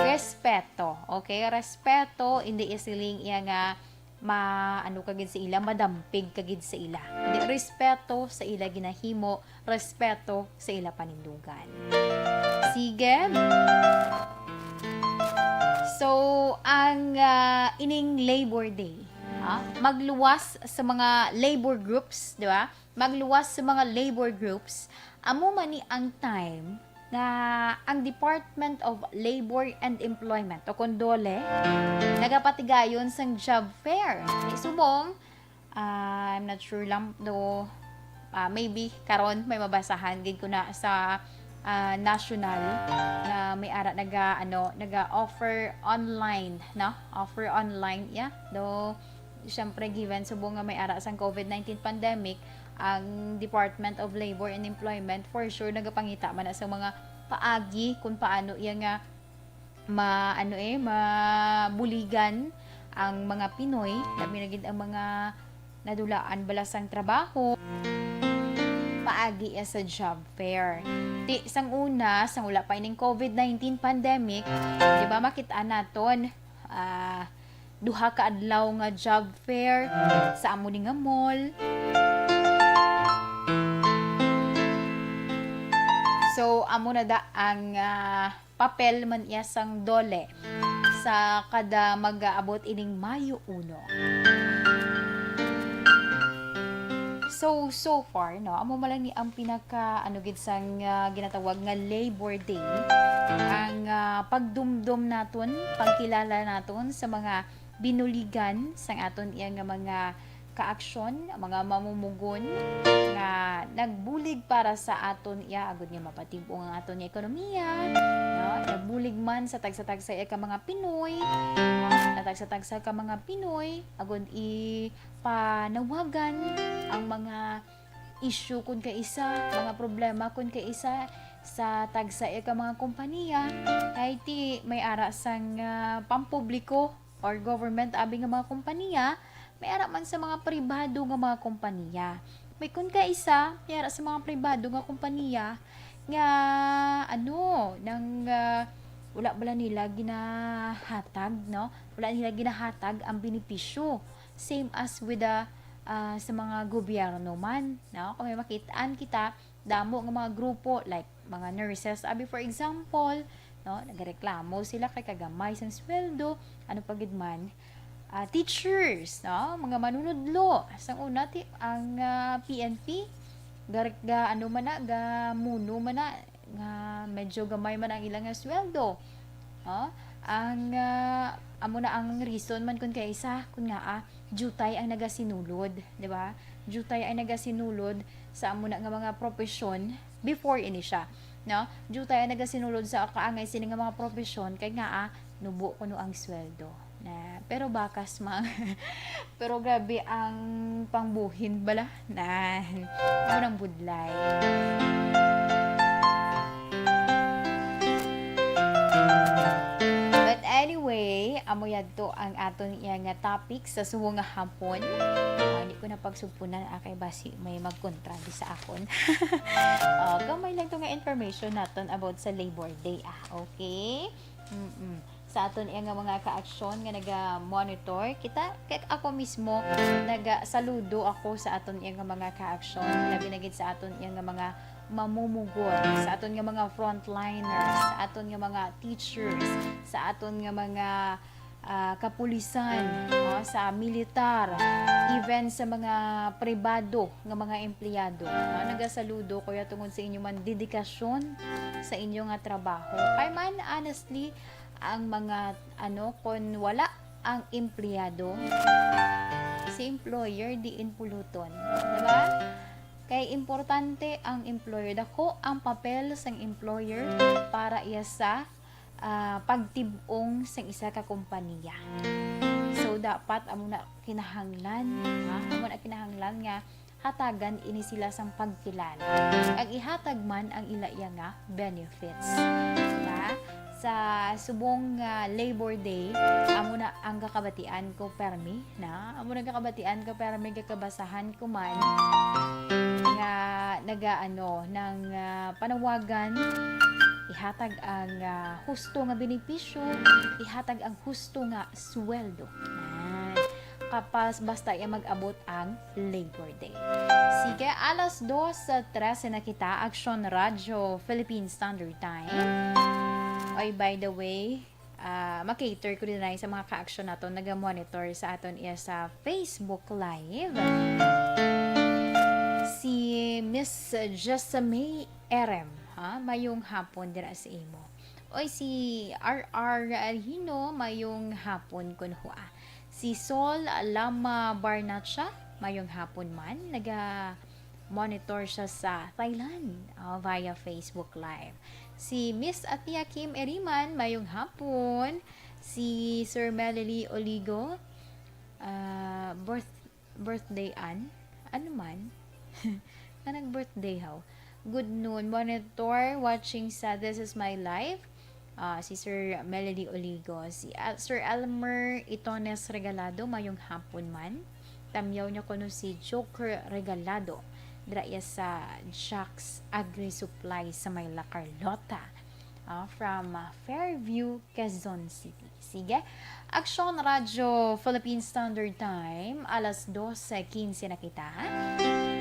Respeto. Okay? Respeto, hindi iya siling iya nga ma-, ano ka gid sa ila, madampig ka gid sa ila. Di, respeto sa ila ginahimo, respeto sa ila panindugan. Sige. So, ang, ah, ining Labor Day, ha? Magluwas sa mga labor groups, di ba? Magluwas sa mga labor groups, amo man ni ang time nga ang Department of Labor and Employment o kon DOLE nagapatigayon sang job fair. Di subong, ah, I'm not sure lang do, ah, maybe karon may mabasahan gid ko na sa, ah, national nga may ara naga, ano, naga-offer online, no? Offer online, yeah. Do, syempre, given subong nga may ara sang COVID nineteen pandemic, ang Department of Labor and Employment, for sure, nagapangita man na sa mga paagi kung paano iya nga ma-, ano eh, mabuligan ang mga Pinoy, labi na gid ang mga nadulaan bala sang trabaho, paagi iya sa job fair. Ti, sang una, sang wala pa ining COVID nineteen pandemic, di ba, makita naton, ah, duha ka adlaw nga job fair sa amo ni nga mall. So, amo na da ang, ah, papel man iya sang DOLE sa kada mag-aabot ining Mayo uno. So, so far, no, amo man lang ni ang pinaka, ano gid sang, ah, ginatawag nga Labor Day, ang, ah, pagdumdom naton, pagkilala naton sa mga binuligan sang aton iya nga mga kaaksyon, mga mamumugon nga nagbulig para sa aton iya agud nga mapatig-ong ang aton nga ekonomiya, no? Nagbulig man sa tagsa-tagsa iya ka mga Pinoy, no? Sa tagsa-tagsa ka mga Pinoy agud ipanawagan ang mga issue kun kaisa, mga problema kun kaisa sa tagsa iya ka mga kompanya, kay ti may ara sang, ah, pampubliko or government abi nga mga kompanya, may ara man sa mga pribado nga mga kompanya. May kun kaisa, may ara sa mga pribado nga kompanya nga, ano, nang, ah, wala bala nila ginahatag, no? Wala nila ginahatag ang benepisyo. Same as with the, ah, sa mga gobyerno man, no? Kung may makitaan kita, damo nga mga grupo, like mga nurses, abi, for example, no? Nagareklamo sila kay kagamay sang sweldo, ano pa gid man, ah, teachers, no? Mga manunudlo. Sang una, ti-, ang, ah, P N P, gar-, ga-, ano man na, gamuno man na, nga medyo gamay man ang ilang nga sweldo. Oh, ang, ah, amo na ang reason man kun kay isa, kun nga, ah, diutay ang nagasinulod, di ba? Diutay ang nagasinulod sa amo na nga mga propesyon before ini siya, no? Diutay ang nagasinulod sa kaangay sini nga mga propesyon kay nga, ah, nubo kuno ang sweldo. Na, pero bakas mang, pero grabe ang pangbuhin bala. Na, unang budlay. But anyway, amo yadto ang aton iya nga topic sa subong nga hapon. Ah, hindi ko na pagsugpunan, ah, kay basi may magkontra di sa akon. Oh, gamay lang to nga information naton about sa Labor Day, ah. Okay? Mm-mm. Sa aton iya nga mga kaaksyon nga naga-monitor, kita, kay ako mismo, nagasaludo ako sa aton iya nga mga kaaksyon, labi na gid sa aton iya nga mga mamumugod, sa aton nga mga frontliners, sa aton nga mga teachers, sa aton nga mga, ah, kapulisan, no, sa militar, even sa mga pribado nga mga empleyado, no? Nagasaludo ko ya tungod sa inyo man dedikasyon sa inyo nga trabaho. Kay man, honestly, ang mga, ano, kon wala ang empleyado, si employer diin puluton, di ba? Kay importante ang employer. Dako ang papel sang employer para iya sa, ah, pagtib-ong sang isa ka kompanya. So, dapat amo na kinahanglan, ha? Amo na kinahanglan nga hatagan ini sila sang pagkilala. Kag ihatag man ang ila iya nga benefits. Diba? Sa subong nga Labor Day, amo na ang kakabatian ko permi, na? Amo na ang kakabatian ko permi, gakabasahan ko man nga naga, ano, nang, ah, panawagan, ihatag ang, ah, husto nga benepisyo, ihatag ang husto nga sweldo. Yan. Kapas, basta iya mag-abot ang Labor Day. Sige, alas dos trese na kita, Aksyon Radyo, Philippine Standard Time. Oy, by the way, ah, makater ko din ay sa mga ka-aksyon naton, naga-monitor sa aton iya sa Facebook Live. Si Miss Jessamay Erem, ha? Mayong hapon dira sa imo. Oy, si R R Hino, mayong hapon kunhua. Si Sol Lama Barnacha, mayong hapon man. Naga-monitor siya sa Thailand, oh, via Facebook Live. Si Miss Athea Kim Eriman, mayong hapon. Si Sir Melody Oligo, ah, birth-, birthday an? Ano man? Nga nag-birthday, haw? Good noon. Monitor, watching sa This Is My Life. Ah, si Sir Melody Oligo, si, ah, Sir Elmer Itones Regalado, mayong hapon man. Tamyaw niya kuno si Joker Regalado, dira iya sa Jack's Agri Supply sa may La Carlota. Ah, from, ah, Fairview, Quezon City. Sige. Aksyon Radyo Philippine Standard Time, alas dose quince na kita.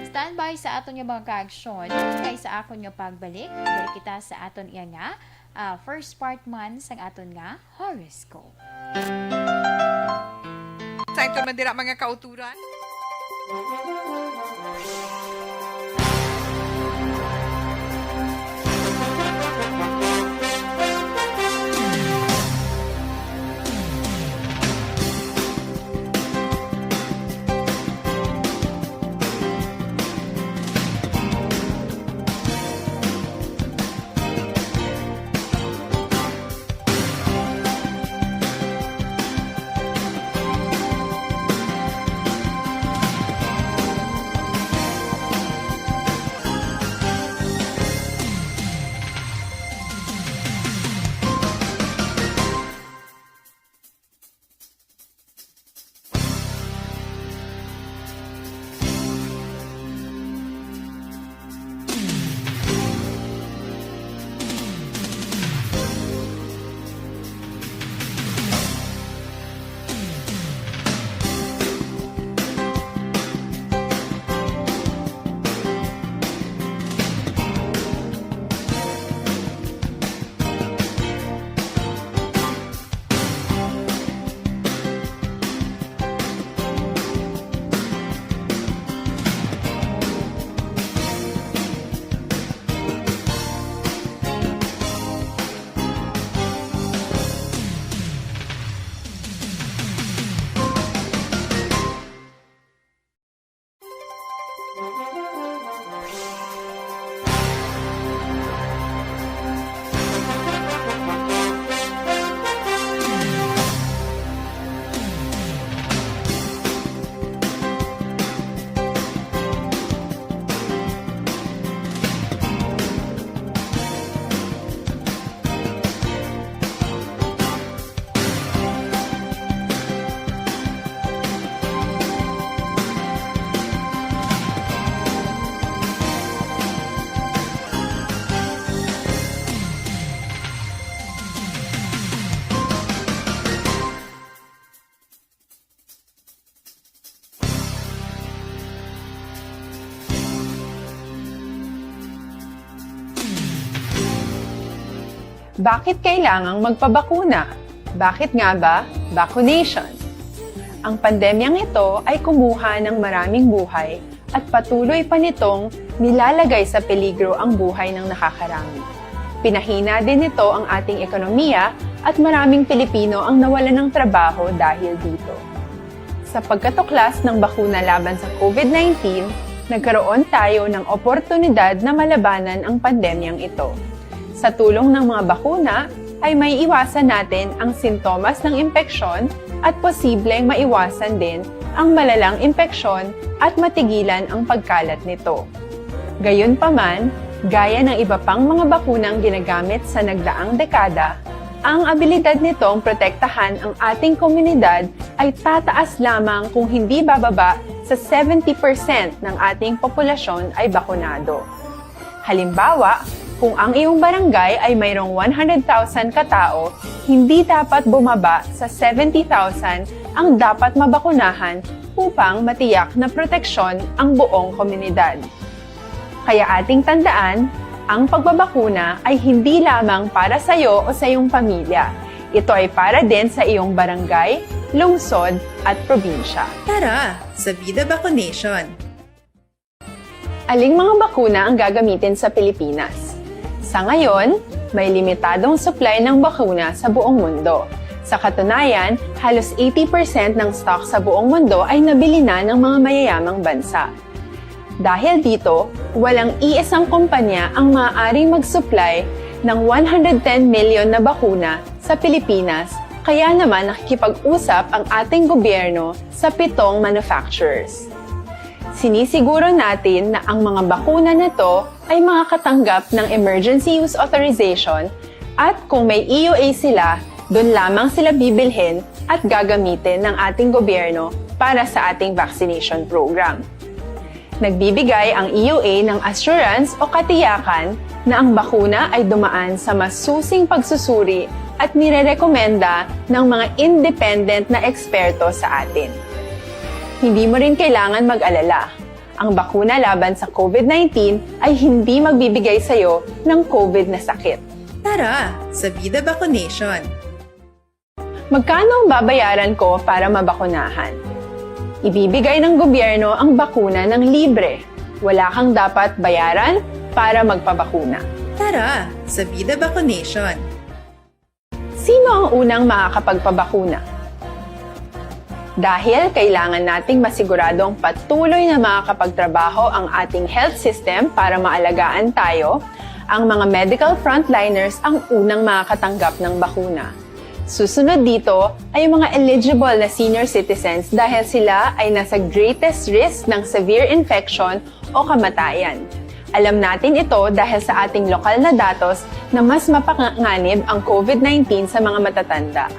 Standby sa aton nga mga kaaksyon, kay sa akon nga pagbalik, balik kita sa aton iya nga, ah, first part man sang aton nga horoscope. Sa ito man dira, mga kauturan. Bakit kailangang magpabakuna? Bakit nga ba vaccination? Ang pandemyang ito ay kumuha ng maraming buhay at patuloy pa nitong nilalagay sa peligro ang buhay ng nakakarami. Pinahina din nito ang ating ekonomiya at maraming Pilipino ang nawalan ng trabaho dahil dito. Sa pagkatuklas ng bakuna laban sa COVID nineteen, nagkaroon tayo ng oportunidad na malabanan ang pandemyang ito. Sa tulong ng mga bakuna, ay maiiwasan natin ang sintomas ng impeksyon at posibleng maiwasan din ang malalang impeksyon at matigilan ang pagkalat nito. Gayunpaman, gaya ng iba pang mga bakunang ginagamit sa nagdaang dekada, ang abilidad nitong protektahan ang ating komunidad ay tataas lamang kung hindi bababa sa seventy percent ng ating populasyon ay bakunado. Halimbawa, kung ang iyong barangay ay mayroong one hundred thousand katao, hindi dapat bumaba sa seventy thousand ang dapat mabakunahan upang matiyak na proteksyon ang buong komunidad. Kaya ating tandaan, ang pagbabakuna ay hindi lamang para sa iyo o sa iyong pamilya. Ito ay para din sa iyong barangay, lungsod, at probinsya. Tara, sa Bida Vaccination! Aling mga bakuna ang gagamitin sa Pilipinas? Sa ngayon, may limitadong supply ng bakuna sa buong mundo. Sa katunayan, halos eighty percent ng stock sa buong mundo ay nabili na ng mga mayayamang bansa. Dahil dito, walang iisang kumpanya ang maaaring mag-supply ng one hundred ten million na bakuna sa Pilipinas, kaya naman nakikipag-usap ang ating gobyerno sa pitong manufacturers. Sinisiguro natin na ang mga bakuna na to ay makakatanggap ng emergency use authorization at kung may E U A sila, doon lamang sila bibilhin at gagamitin ng ating gobyerno para sa ating vaccination program. Nagbibigay ang E U A ng assurance o katiyakan na ang bakuna ay dumaan sa masusing pagsusuri at nirerekomenda ng mga independent na eksperto sa atin. Hindi mo rin kailangan mag-alala. Ang bakuna laban sa COVID nineteen ay hindi magbibigay sa iyo ng COVID na sakit. Tara, sa Bida Vaccination! Magkano ang babayaran ko para mabakunahan? Ibibigay ng gobyerno ang bakuna ng libre. Wala kang dapat bayaran para magpabakuna. Tara, sa Bida Vaccination! Sino ang unang makakapagpabakuna? Dahil kailangan nating masiguradong patuloy na makakapagtrabaho ang ating health system para maalagaan tayo, ang mga medical frontliners ang unang makakatanggap ng bakuna. Susunod dito ay ang mga eligible na senior citizens dahil sila ay nasa greatest risk ng severe infection o kamatayan. Alam natin ito dahil sa ating lokal na datos na mas mapanganib ang COVID nineteen sa mga matatanda.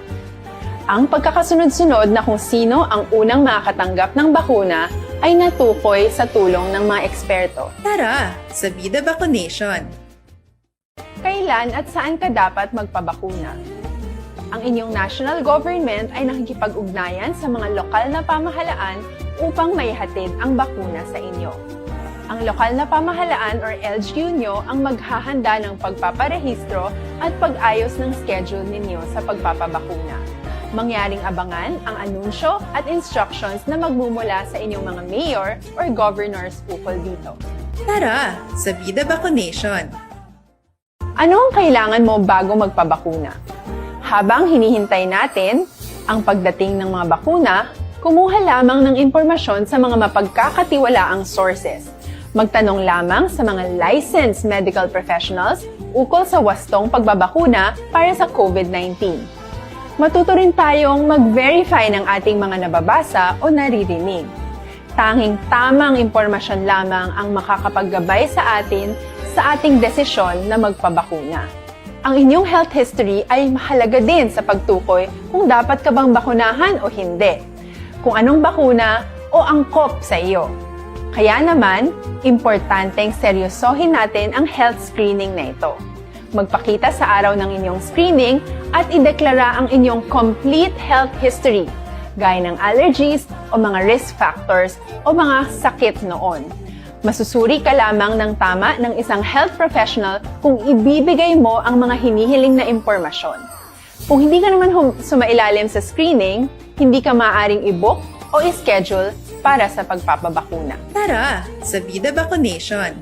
Ang pagkakasunod-sunod na kung sino ang unang makakatanggap ng bakuna ay natukoy sa tulong ng mga eksperto. Tara, sa Bida Vaccination! Kailan at saan ka dapat magpabakuna? Ang inyong national government ay nakikipag-ugnayan sa mga lokal na pamahalaan upang maihatid ang bakuna sa inyo. Ang lokal na pamahalaan or L G U nyo ang maghahanda ng pagpaparehistro at pag-ayos ng schedule ninyo sa pagpapabakuna. Mangyaring abangan ang anunsyo at instructions na magmumula sa inyong mga mayor or governors ukol dito. Tara, sa Bida Vaccination! Ano ang kailangan mo bago magpabakuna? Habang hinihintay natin ang pagdating ng mga bakuna, kumuha lamang ng impormasyon sa mga mapagkakatiwalaang sources. Magtanong lamang sa mga licensed medical professionals ukol sa wastong pagbabakuna para sa COVID nineteen. Matuto rin tayong mag-verify ng ating mga nababasa o naririnig. Tanging tamang impormasyon lamang ang makakapaggabay sa atin sa ating desisyon na magpabakuna. Ang inyong health history ay mahalaga din sa pagtukoy kung dapat ka bang bakunahan o hindi, kung anong bakuna o angkop sa iyo. Kaya naman, importanteng seryosohin natin ang health screening na ito. Magpakita sa araw ng inyong screening at ideklara ang inyong complete health history, gaya ng allergies o mga risk factors o mga sakit noon. Masusuri ka lamang ng tama ng isang health professional kung ibibigay mo ang mga hinihiling na impormasyon. Kung hindi ka naman hum- sumailalim sa screening, hindi ka maaaring i-book o i-schedule para sa pagpapabakuna. Tara sa Vida Vaccination!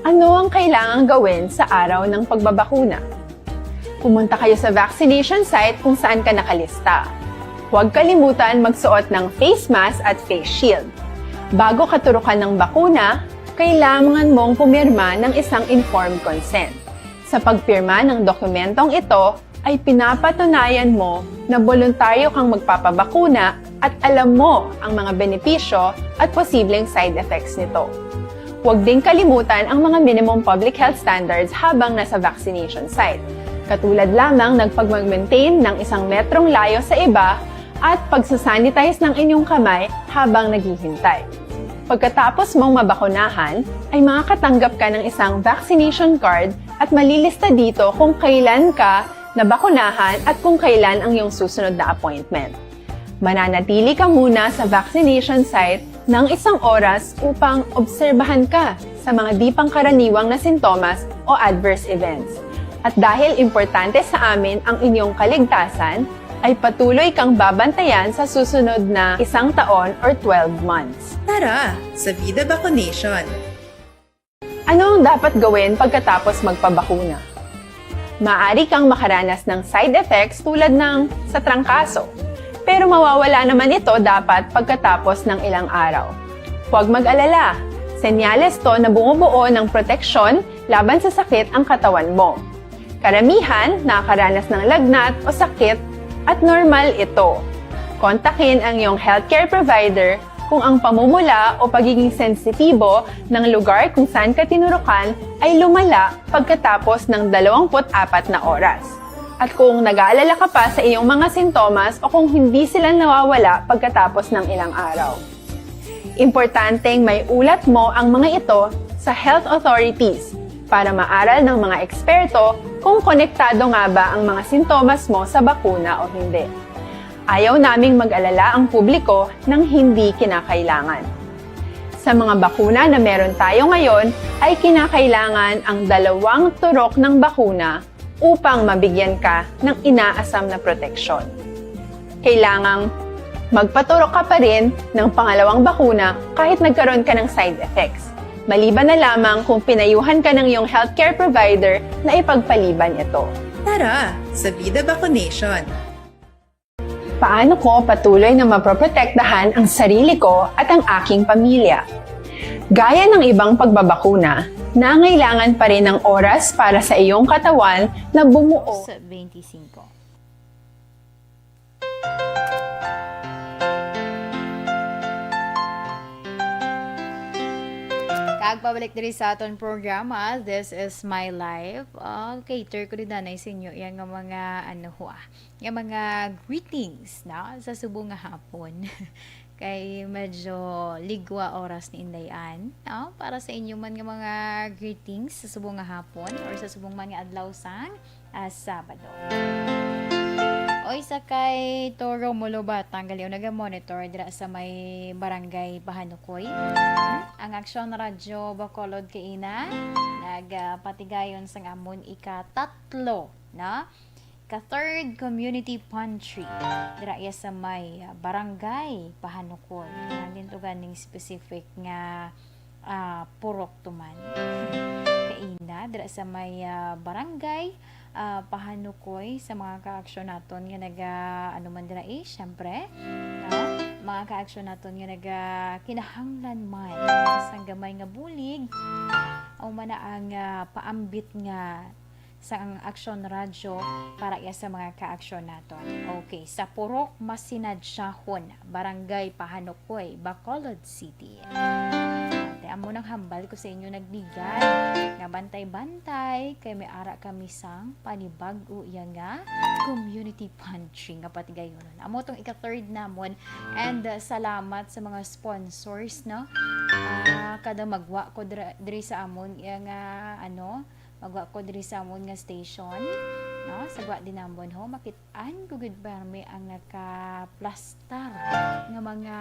Ano ang kailangang gawin sa araw ng pagbabakuna? Pumunta kayo sa vaccination site kung saan ka nakalista. Huwag kalimutan magsuot ng face mask at face shield. Bago ka turukan ng bakuna, kailangan mong pumirma ng isang informed consent. Sa pagpirma ng dokumentong ito, ay pinapatunayan mo na boluntaryo kang magpapabakuna at alam mo ang mga benepisyo at posibleng side effects nito. Huwag ding kalimutan ang mga minimum public health standards habang nasa vaccination site, katulad lamang ng pagmag-maintain ng isang metrong layo sa iba at pagsasanitize ng inyong kamay habang naghihintay. Pagkatapos mong mabakunahan, ay makakatanggap ka ng isang vaccination card at malilista dito kung kailan ka nabakunahan at kung kailan ang iyong susunod na appointment. Mananatili ka muna sa vaccination site ng isang oras upang obserbahan ka sa mga di pangkaraniwang na sintomas o adverse events. At dahil importante sa amin ang inyong kaligtasan, ay patuloy kang babantayan sa susunod na isang taon or twelve months. Tara sa Vida Vaccination! Ano ang dapat gawin pagkatapos magpabakuna? Maaari kang makaranas ng side effects tulad ng sa trangkaso, pero mawawala naman ito dapat pagkatapos ng ilang araw. Huwag mag-alala, senyales to na bumubuo ng proteksyon laban sa sakit ang katawan mo. Karamihan nakakaranas ng lagnat o sakit at normal ito. Kontakin ang iyong healthcare provider kung ang pamumula o pagiging sensitibo ng lugar kung saan ka tinurukan ay lumala pagkatapos ng dalawampu't apat na oras. At kung nag-aalala ka pa sa iyong mga sintomas o kung hindi sila nawawala pagkatapos ng ilang araw. Importanteng may ulat mo ang mga ito sa health authorities para maaral ng mga eksperto kung konektado nga ba ang mga sintomas mo sa bakuna o hindi. Ayaw naming mag-alala ang publiko ng hindi kinakailangan. Sa mga bakuna na meron tayo ngayon ay kinakailangan ang dalawang turok ng bakuna upang mabigyan ka ng inaasam na proteksyon. Kailangang magpaturok ka pa rin ng pangalawang bakuna kahit nagkaroon ka ng side effects, maliban na lamang kung pinayuhan ka ng iyong healthcare provider na ipagpaliban ito. Tara sa Vida Vaccination! Paano ko patuloy na maproprotektahan ang sarili ko at ang aking pamilya? Gaya ng ibang pagbabakuna, nangailangan pa rin ng oras para sa iyong katawan na bumuo. Sa twenty-five. Kag pabalik diri sa aton programa, This is My Life. Ah, cater ko rin, danay, sa inyo, yang mga, ano, hua, nga mga greetings, no, sa subong nga hapon. Kay medyo ligwa oras ni Inday Ann, no? Para sa inyo man nga mga greetings sa subong nga hapon or sa subong man nga adlaw sang, ah, Sabado. Oy, sa kay Toro Molobat, tanggali o naga-monitor dira sa may barangay Pahanukoy. Hmm? Ang Aksyon Radyo Bacolod kaina nagpatigayon sang amon ikatatlo na ka-third community pantry dira iya sa may, ah, barangay Pahanukoy. Nandin to ganing specific nga, ah, purok to man. Kaina, dira sa may, ah, barangay, ah, Pahanukoy, sa mga kaaksyon naton nga naga, ano man dira eh, syempre, no? Mga kaaksyon naton nga naga kinahanglan man sang gamay nga bulig, o man na ang, ah, paambit nga sang Aksyon Radyo para iya sa mga kaaksyon naton. Okay, sa Purok Masinadyahon, Barangay Pahanukoy, Bacolod City. Ate, amo nang hambal ko sa inyo nagbigay nga bantay-bantay kay may ara kami sang panibag-o iya nga community pantry nga patigayonon. Amo tong ika-third namon and, uh, salamat sa mga sponsors, no? Ah, kada magwa ko dra-, diri sa amon iya nga, ano, magwa ko diri sa amon nga station, no? Sa Gwa Dinambon ho, makit-an ko gid permi ang nakaplastar nga mga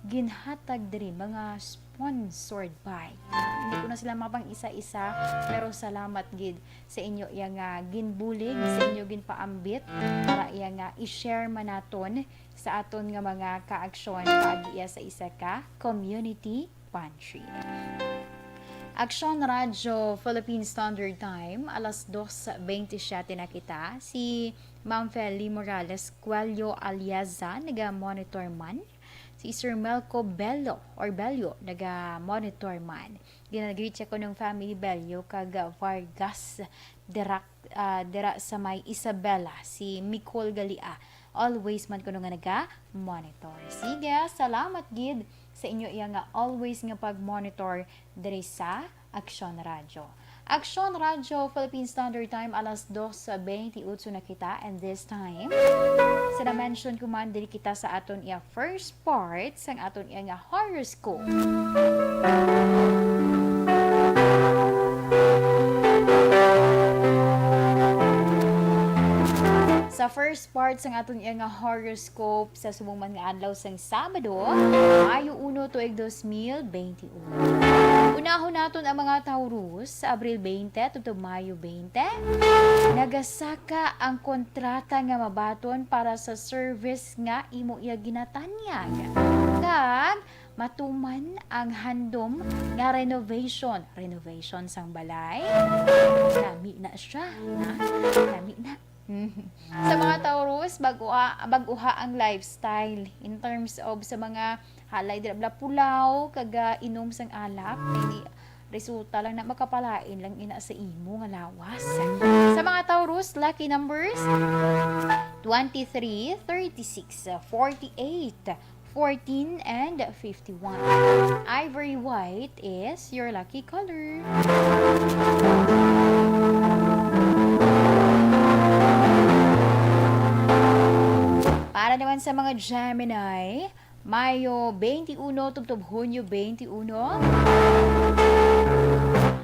ginhatag diri, mga sponsored by. Hindi ko na sila mapang isa-isa, pero salamat gid sa inyo iya nga ginbulig, sa inyo ginpaambit para iya nga i-share man naton sa aton nga mga kaaksyon paagi iya sa isa ka community pantry. Aksyon Radyo Philippine Standard Time, alas dos bentisiete na kita. Si Ma'am Feli Morales Cuello Aliaza, naga-monitor man. Si Sir Melco Bello or Bello, naga-monitor man. Ginagreet siya ko ng family Bello kag Vargas Dirac, ah, dira sa may Isabela, si Micol Galia. Always man kuno nga naga-monitor. Sige, salamat gid sa inyo iya nga always nga pag-monitor diri sa Aksyon Radyo. Aksyon Radyo, Philippine Standard Time, alas dos bentiocho na kita, and this time, sa na-mention ko man, diri kita sa aton iya first part sang aton iya nga horoscope. Sa first part sang aton iya nga horoscope sa subong man nga adlaw sang Sabado, Mayo uno, tuig dos mil bente. Unahon naton ang mga Taurus, Abril bente tubtob Mayo bente. Nagasaka ang kontrata nga mabaton para sa service nga imo iya ginatanyag. Kag matuman ang handom nga renovation. Renovation sang balay. Nami na siya, na? Nami na. Sa mga Taurus, baguha, baguha ang lifestyle in terms of sa mga halay dira bala pulaw, kag, ah, inom sang alak. Hindi, resulta lang na makapalain lang ina sa imo nga lawas. Sa mga Taurus, lucky numbers, twenty-three, thirty-six, forty-eight, fourteen, and fifty-one. Ivory white is your lucky color. Para naman sa mga Gemini, Mayo twenty-one tubtob Hunyo twenty-one,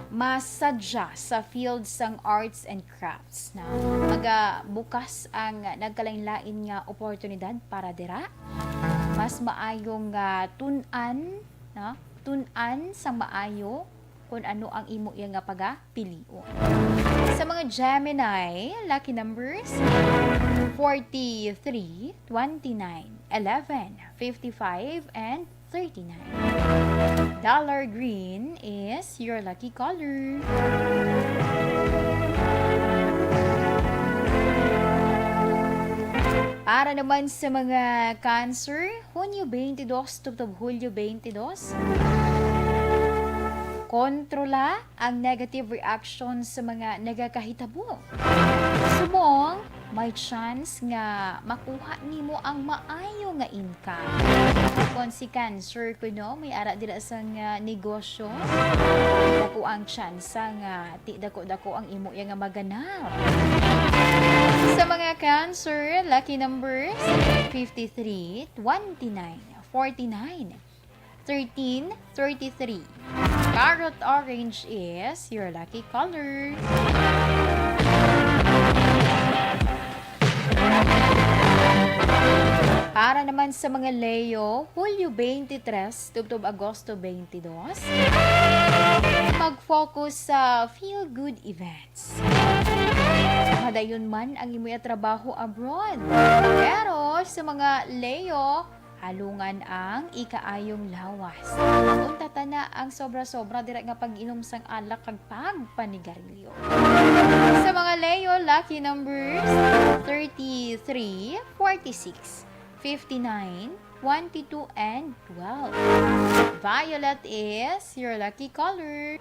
masadya sa field sang arts and crafts na magabukas ang nagkalain-lain nga oportunidad para dira. Mas maayo nga tun-an, no? Tun-an sang maayo kung ano ang imo iya nga pagapilion. Sa mga Gemini, lucky numbers, forty-three, twenty-nine, eleven, fifty-five, and thirty-nine. Dollar green is your lucky color. Para naman sa mga Cancer, Hunyo twenty-dos tubtob Hulyo twenty-dos. Kontrola ang negative reaction sa mga nagakahitabo. Subong, may chance nga makuha nimo ang maayo nga income. Kon si Cancer kuno, may ara dira sang, ah, negosyo, dako ang tsansa nga ti dako-dako ang imo iya nga maganap. Sa mga Cancer, lucky numbers, fifty-three, twenty-nine, forty-nine, thirteen, thirty-three. Parrot orange is your lucky color. Para naman sa mga Leo, Hulyo twenty-three tubtob Agosto twenty-two, mag-focus sa feel-good events. Madayon man ang imo trabaho abroad. Pero sa mga Leo, halungan ang ikaayong lawas. Untata na ang sobra-sobra dira nga pag-inom sang alak kag pagpanigarilyo. Sa mga Leo, lucky numbers, thirty-three, forty-six, fifty-nine, twenty-two, and twelve. Violet is your lucky color.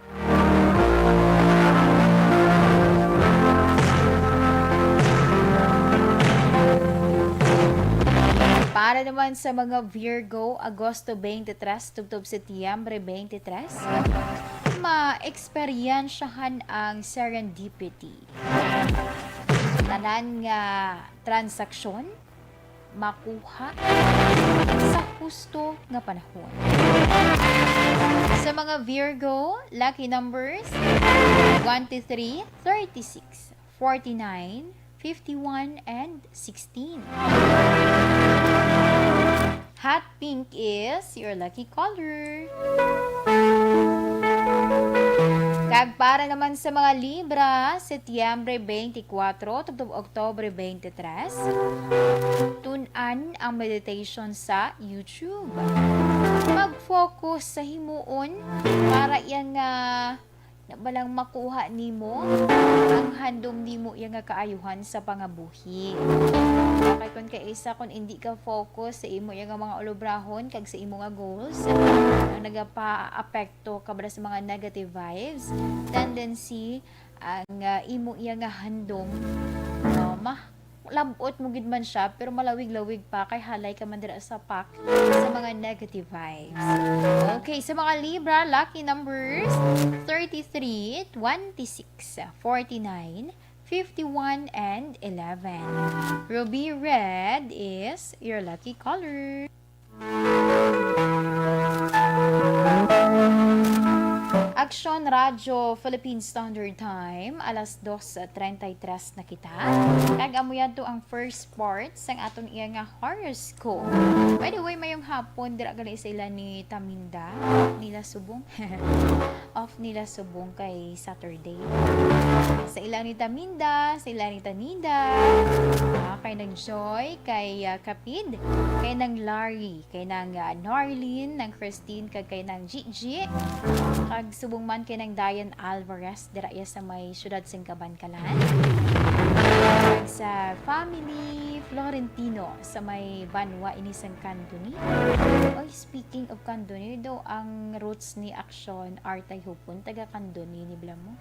Para naman sa mga Virgo, Agosto twenty-three tubtob Setyembre twenty-three, ma-eksperyensyahan ang serendipity. Tanan nga transaksyon makuha sa husto nga panahon. Sa mga Virgo, lucky numbers, twenty-three, thirty-six, forty-nine, fifty-one, and sixteen. Hot pink is your lucky color. Kag para naman sa mga Libra, Setyembre twenty-four tubtob Oktubre twenty-three, tun-an ang meditation sa YouTube. Mag-focus sa himuon para iya nga na balang makuha nimo ang handom nimo iya nga kaayuhan sa pangabuhi. Okay, kung kaisa, kung hindi ka focus sa imo iya nga mga ulubrahon kag sa imo nga goals, ang nagapa-apekto ka bala sa mga negative vibes, tendency ang, ah, imo iya nga handom, no, ma-, lab-ot mo gid man siya, pero malawig-lawig pa kay halay ka man dira sa pack sa mga negative vibes. Okay, sa mga Libra, lucky numbers, thirty-three, twenty-six, forty-nine, fifty-one, and eleven. Ruby red is your lucky color. Aksyon Radyo Philippine Standard Time, alas dos treinta y tres na kita. Kag amo yadto ang first part sang aton iya nga horoscope. By the way, mayong hapon dira gali sa ila ni Taminda, nila Subong. Off nila subong kay Saturday. Sa ila ni Taminda, sa ila ni Taninda, ah, kay nang Joy, kay, ah, Kapid, kay nang Larry, kay nang, ah, Norlene, nang Christine, kag kay nang Gigi. Kag subong man kay nang Diane Alvarez, dira iya sa may siyudad sing Kabankalan. Kag sa family Florentino sa may banwa ini sang Candoni. Oy, speaking of Candoni, daw ang roots ni Aksyon Artay Hupon, taga Candoni ni bala mo.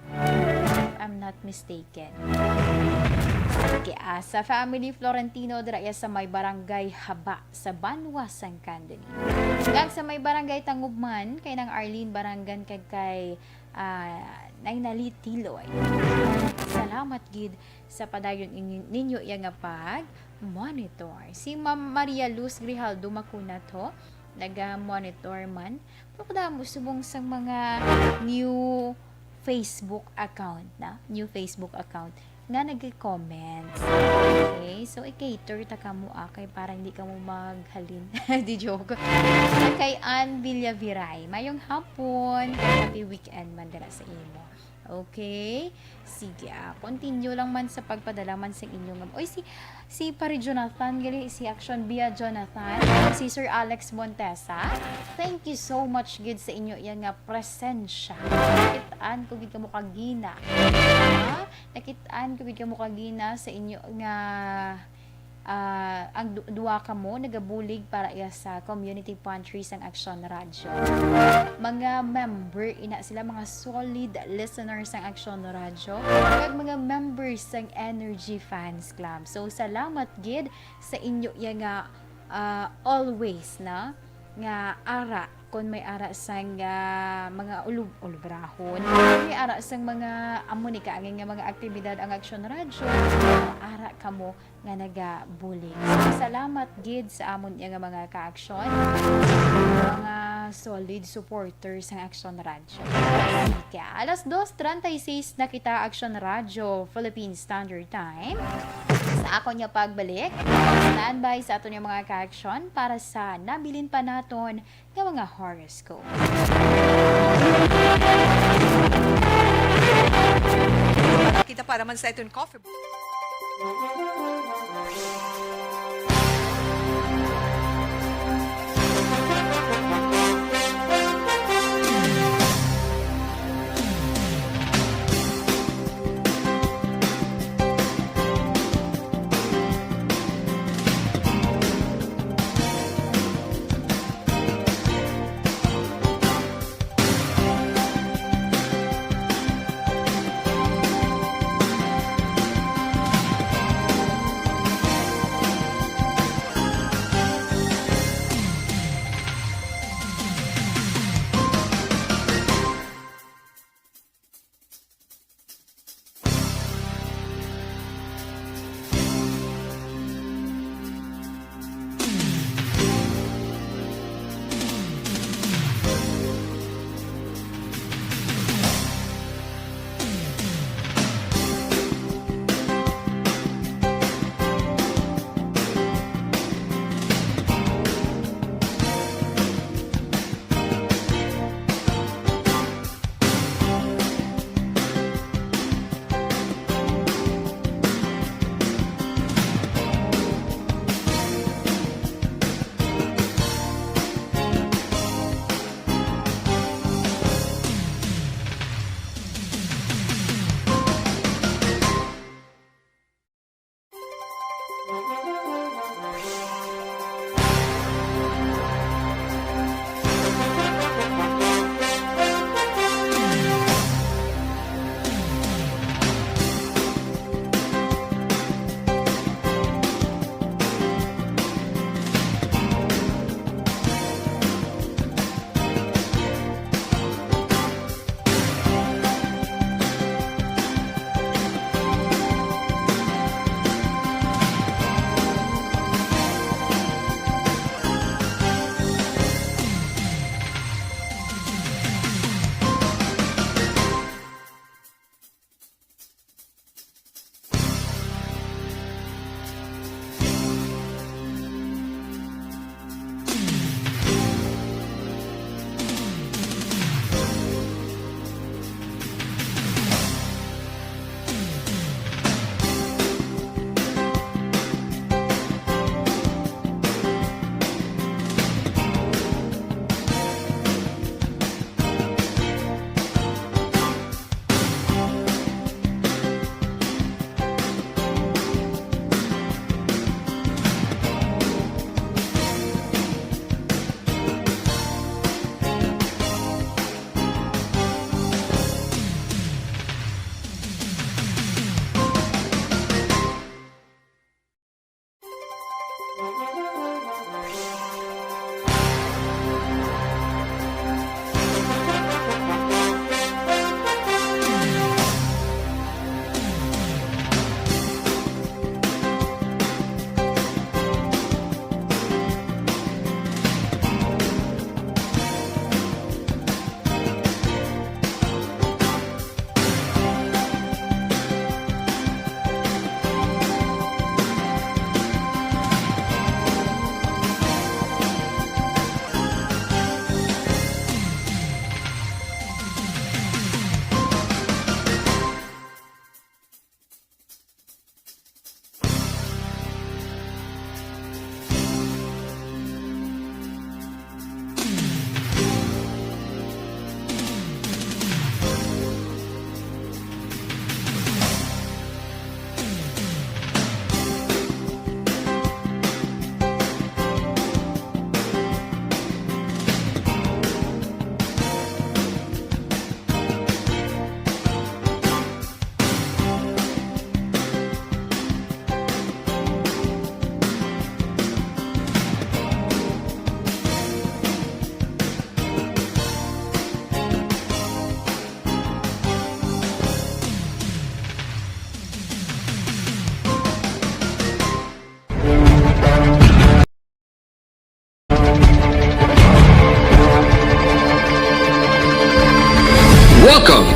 If I'm not mistaken. Okay, ah, sa family Florentino, dira iya sa may barangay Haba, sa banwa sang Candoni. Kag sa may barangay Tangubman, kay nang Arlene Barangan, kag kay, ah, Nay Nali Tiloy. Salamat gid sa padayon inyo, ninyo iya nga pag-monitor. Si Ma'am Maria Luz Grijaldo Macuna to, naga-monitor man. Pero kadamo subong sang mga new Facebook account na, new Facebook account nga nag-comments. Okay, so i-cater ta kamo, ah, kay para hindi kamo maghalin. Di joke. Sa kay Ann Villaviray, mayong hapon. Happy weekend man dira sa imo. Okay? Sige, ah, continue lang man sa pagpadala man sa inyo nga. Oy, si, si Pare Jonathan, gali, si Action Bia Jonathan, si Sir Alex Montesa. Thank you so much gid sa inyo iya nga presensya. Nakit-an ko gid kamo kagina. Ha? Nakit-an ko gid kamo kagina sa inyo nga, ah, ang du-, duha kamo nagabulig para iya sa community pantry sang Action Radyo. Mga member ina sila, mga solid listeners sang Action Radyo, kag mga members sang Energy Fans Club. So, salamat gid sa inyo iya nga, ah, always na nga ara kon may ara sang, ah, mga ulub-, ulubrahon, may ara sang mga amo ni kaangin nga mga aktibidad ang Action Radyo, ara kamo nga nagabulig. So, salamat gid sa amon iya nga mga ka-aksyon, mga solid supporters sang Action Radyo. Kaya alas dos treinta y seis na kita, Action Radyo Philippine Standard Time. Sa akon nga pagbalik, standby sa aton nga mga ka-aksyon para sa nabilin pa naton nga mga horoscope. Kita para man sa iton coffee.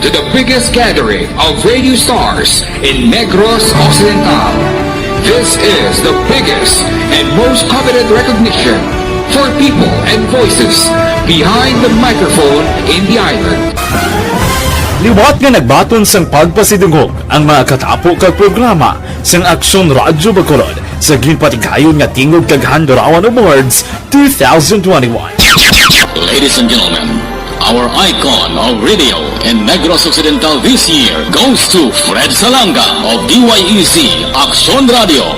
to the biggest gathering of radio stars in Negros Occidental. This is the biggest and most coveted recognition for people and voices behind the microphone in the island. Liwat nga nagbaton sang pagpasidungog ang mga katapo kag programa sang Aksyon Radyo Bacolod sa ginpatigayon nga Tingog kag Handurawan Awards two thousand twenty-one. Ladies and gentlemen, our icon of radio in Negros Occidental this year goes to Fred Salanga of D Y E Z Aksyon Radio.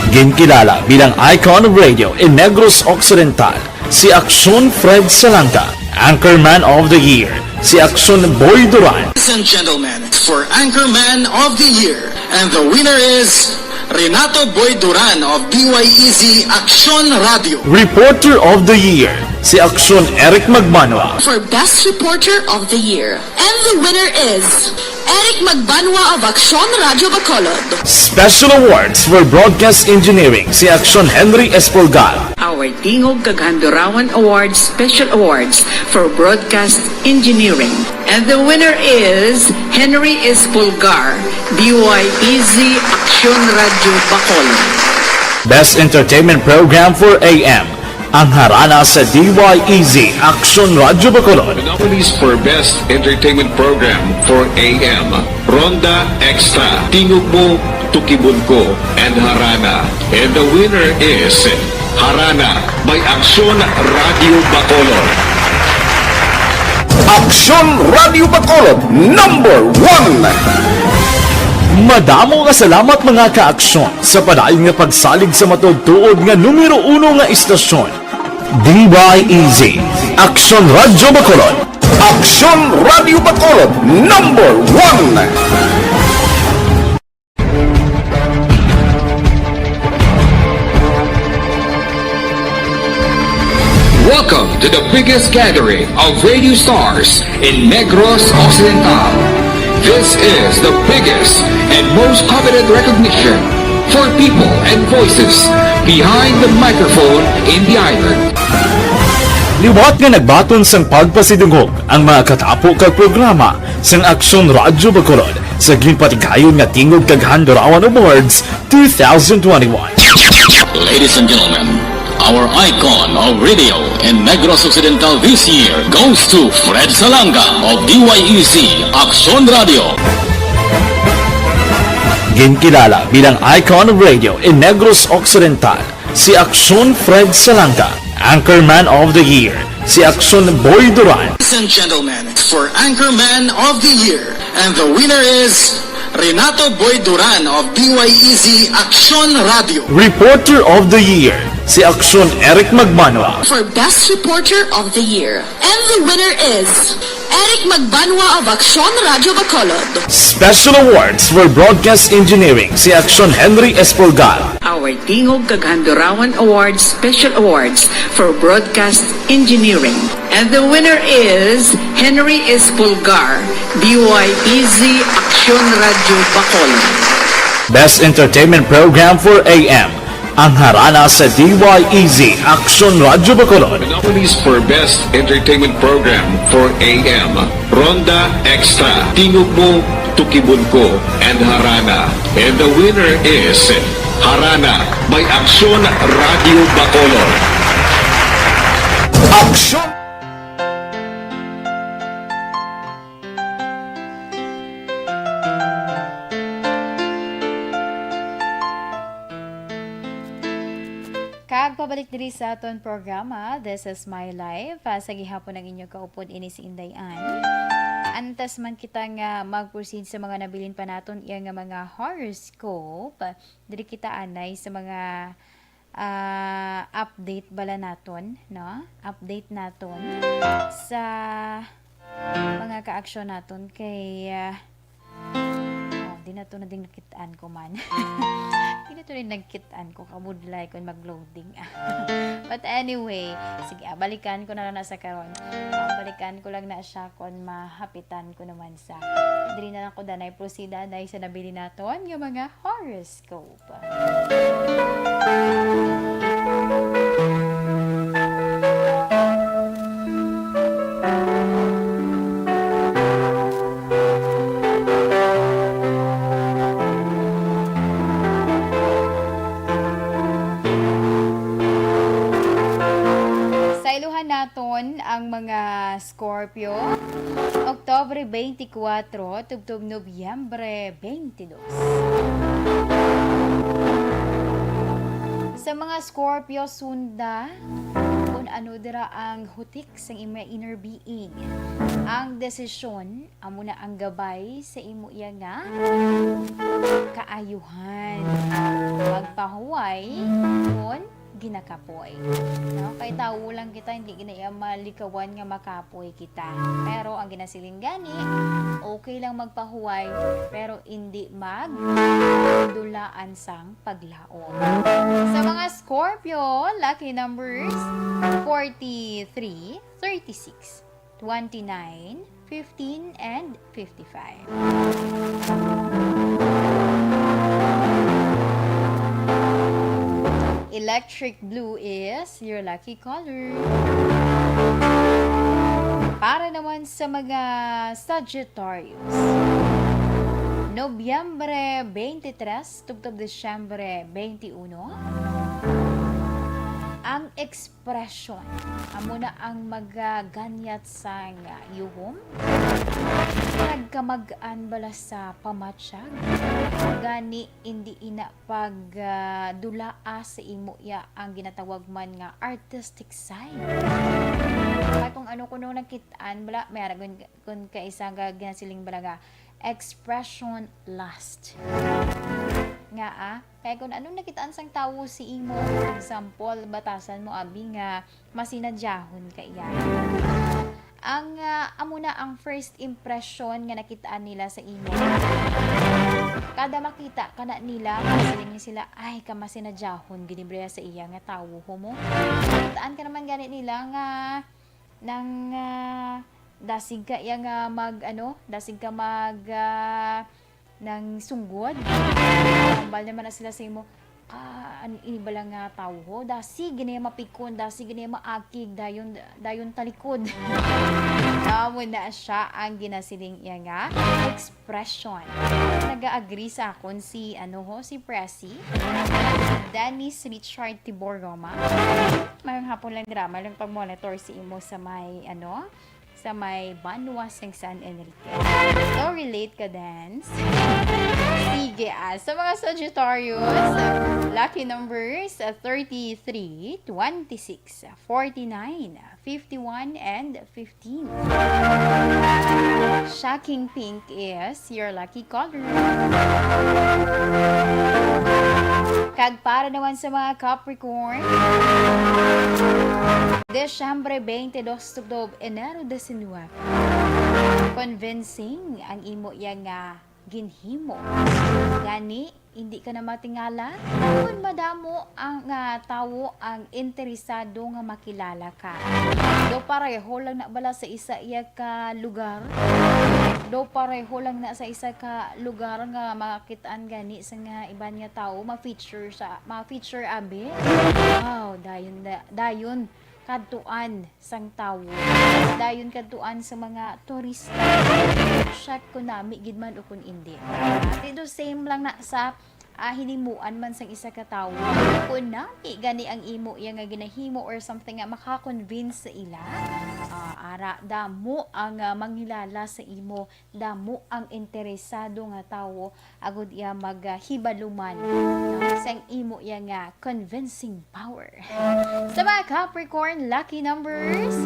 Ginkilala bilang icon of radio in Negros Occidental, si Aksyon Fred Salanga. Anchorman of the Year, si Aksyon Boy Duran. Ladies and gentlemen, for Anchorman of the Year, and the winner is Renato Boy Duran of D Y E Z Aksyon Radio. Reporter of the Year, si Aksyon Eric Magbanwa. For Best Reporter of the Year, and the winner is Eric Magbanwa of Aksyon Radio Bacolod. Special Awards for Broadcast Engineering, si Aksyon Henry Espolgar. Our Tingog kag Handurawan Awards Special Awards for Broadcast Engineering. And the winner is Henry Espolgar, D Y E Z Aksyon Radio Bacolod. Best Entertainment Program for A M, ang harana sa D Y E Z Aksyon Radio Bacolod. The nominees for Best Entertainment Program for A M, Ronda Extra, Tingog Mo, Tukibon Ko, and Harana. And the winner is Harana by Aksyon Radio Bacolod. Aksyon Radio Bacolod, number one. Madamo nga salamat, mga ka-aksyon, sa padayon nga pagsalig sa matuod-tuod nga numero uno nga istasyon, D Y E Z, Aksyon Radyo Bacolod. Aksyon Radyo Bacolod, number one. Welcome to the biggest gathering of radio stars in Negros Occidental. This is the biggest and most coveted recognition for people and voices behind the microphone in the island. Liwat nga nagbaton sang pagpasidungog ang mga katapo kag programa sang Aksyon Radyo Bacolod sa ginpatigayon nga Tingog kag Handurawan Awards two thousand twenty-one. Ladies and gentlemen, our icon of radio in Negros Occidental this year goes to Fred Salanga of D Y E Z Aksyon Radio. Ginkilala bilang icon of radio in Negros Occidental, si Aksyon Fred Salanga. Anchorman of the Year, si Aksyon Boy Duran. Ladies and gentlemen, for Anchorman of the Year, and the winner is Renato Boy Duran of D Y E Z Aksyon Radio. Reporter of the Year, si Aksyon Eric Magbanwa. For Best Reporter of the Year, and the winner is Eric Magbanwa of Aksyon Radio Bacolod. Special Awards for Broadcast Engineering, si Aksyon Henry Espolgar. Our Tingog kag Handurawan Awards Special Awards for Broadcast Engineering. And the winner is Henry Espolgar, D Y E Z Aksyon Radio Bacolod. Best Entertainment Program for A M, ang harana sa D Y E Z Aksyon Radyo Bacolod. The nominees for Best Entertainment Program for A M, Ronda Extra, Tingog Mo, Tukibon Ko, and Harana. And the winner is Harana by Aksyon Radio Bacolod. Aksyon! Kag pabalik diri sa aton programa, This Is My Life. Ah, sa gihapon ang inyo kaupod ini si Inday Ann. Antes man kita nga mag-proceed sa mga nabilin pa naton iya nga mga horoscope, diri kita anay sa mga, ah, update bala naton, no? Update naton sa mga kaaksyon naton kay, ah, oh, di na to na ding nakit-an ko man. Di na to na ding nakit-an ko, kabudlay kon mag-loading. But anyway, sige, ah, balikan ko na lang na sa karon. Ah, balikan ko lang na siya kon mahapitan ko naman sa. Diri na lang ko danay proceed anay sa nabili naton nga mga horoscope. Tuhan naton ang mga Scorpio, Oktubre twenty-four tubtob Nobyembre twenty-two. Sa mga Scorpio, sunda kung ano dira ang hutik sang imo inner being. Ang desisyon amo na ang gabay sa imo iya nga kaayuhan. Magpahuway kon ginakapoy. No? Kay tawo lang kita, hindi gina iya malikawan nga makapoy kita. Pero ang ginasiling gani, okay lang magpahuway, pero hindi magdulaan sang paglaom. Sa mga Scorpio, lucky numbers forty-three, thirty-six, twenty-nine, fifteen, and fifty-five. Electric blue is your lucky color. Para naman sa mga Sagittarius, Nobyembre twenty-three tubtob Disyembre twenty-one, ang expression amo na ang magaganyat sang yuhom. Nagkamag-an bala sa pamatyag, gani hindi ina pagdulaa sa imo iya ang ginatawag man nga artistic side. Kay kung ano kuno nakit-an bala, may aragon kun kaisa nga ginasiling bala nga expression lust. Nga, ah, kay kung anong nakitaan sang tawo si imo, example, batasan mo, abi, nga masinadyahon ka iya. Ang, ah, amo na ang first impression nga nakitaan nila sa imo. Kada makita ka na nila, masiling sila, "Ay, ka masinadyahon, ginibriya sa iya nga tawo, ho mo." Kitaan ka naman gani nila nga nang, ah, dasig ka iya nga mag, ano, dasig ka mag, ah, nang sunggod. Hambal naman na sila sa imo, "Ah, an-, ini bala nga tawo, ho? Dasig gani mapikon, dasig gani maakig, dayon, dayon talikod." Amo na siya ang ginasiling iya nga expression. Nag-agree sa akon si, ano, ho, si Presi, Dennis Richard Tibor Roma. Mayong hapon lang, drama lang pag-monitor si imo sa may, ano, sa may banwa sang San Enrique. So, relate ka, Dance? Sige, ah. Sa mga Sagittarius, lucky numbers, ah, thirty-three, twenty-six, forty-nine, fifty-one, and fifteen. Shocking pink is your lucky color. Kag para naman sa mga Capricorn, Disyembre twenty-two tubtob Enero diecinueve. Convincing ang imo iya nga ginhimo. Gani, hindi ka na matingala kung madamo ang, ah, tawo ang interesado nga makilala ka. Do pareho lang na bala sa isa iya ka lugar? Do pareho lang na sa isa ka lugar nga makit-an gani sa nga iban nga tawo, ma-feature sa, ma-feature, abi? Wow, dayon da-, dayon kadtuan sang tawo. Dayon kadtuan sa mga turista. Check kung nami gid man o kung indi. Ati do same lang na sa, ah, hinimuan man sang isa ka tawo. Kung nami gani ang imo iya nga ginahimo or something nga maka-convince sa ila, ah, ara, damo ang, ah, mangilala sa imo, damo ang interesado nga tawo agud iya maghibaluman, no, sang imo iya nga convincing power. Sa mga Capricorn, lucky numbers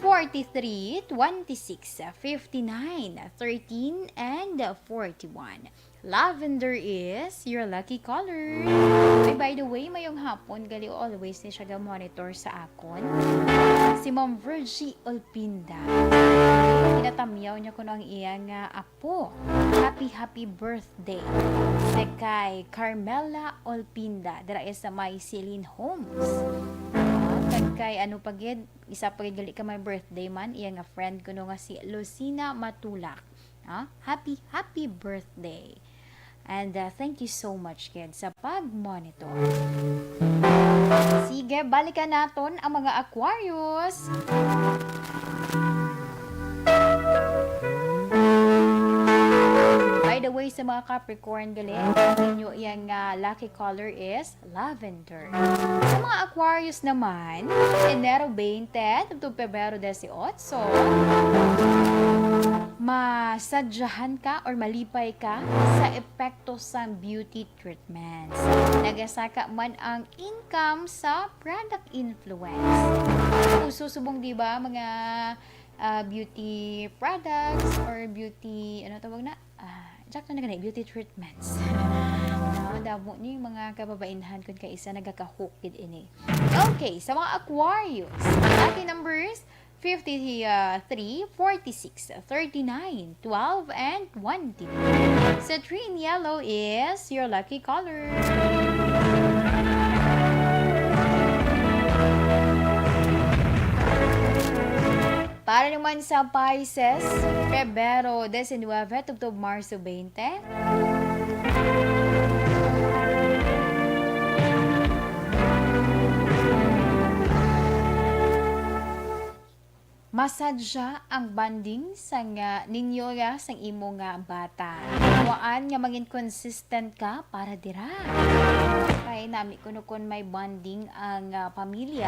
forty-three, twenty-six, fifty-nine, thirteen, and forty-one. Lavender is your lucky color. Ay, by the way, mayong hapon, gali always ni siya ga-monitor sa akon. Si Ma'am Virgie Olpinda. Ginatamyaw niya kuno ang iya nga apo. Happy, happy birthday. Sa kay Carmela Olpinda, dira sa may Celine Homes. Ah, kag kay ano pa gid, isa pa gid gali ka may birthday man, iya nga friend kuno nga si Lucina Matulak. Ah, happy, happy birthday. And, uh, thank you so much, kids, sa pag-monitor. Sige, balikan naton ang mga Aquarius. By the way, sa mga Capricorn gali, inyo iyang, ah, lucky color is lavender. Sa mga Aquarius naman, Enero twenty tubtob Pebrero dieciocho, masadyahan ka or malipay ka sa epekto sang beauty treatments. Nagasaka man ang income sa product influence. Uso subong, di ba, mga, ah, beauty products or beauty, ano tawag na? Ah, sakto na gani, beauty treatments. No, damo ni mga kababainhan kun kaisa nagakahook gid ini. Okay, sa mga Aquarius, lucky numbers, fifty-three, forty-six, thirty-nine, twelve, and twenty. Citrine yellow is your lucky color. Para naman sa Pisces, Pebrero diecinuebe tubtob Marso twenty. Masadya ang bonding sang, ah, ninyo ya sang imo nga bata. Hawaan nga mangin consistent ka para dira. Kay nami kuno kon may bonding ang, ah, pamilya,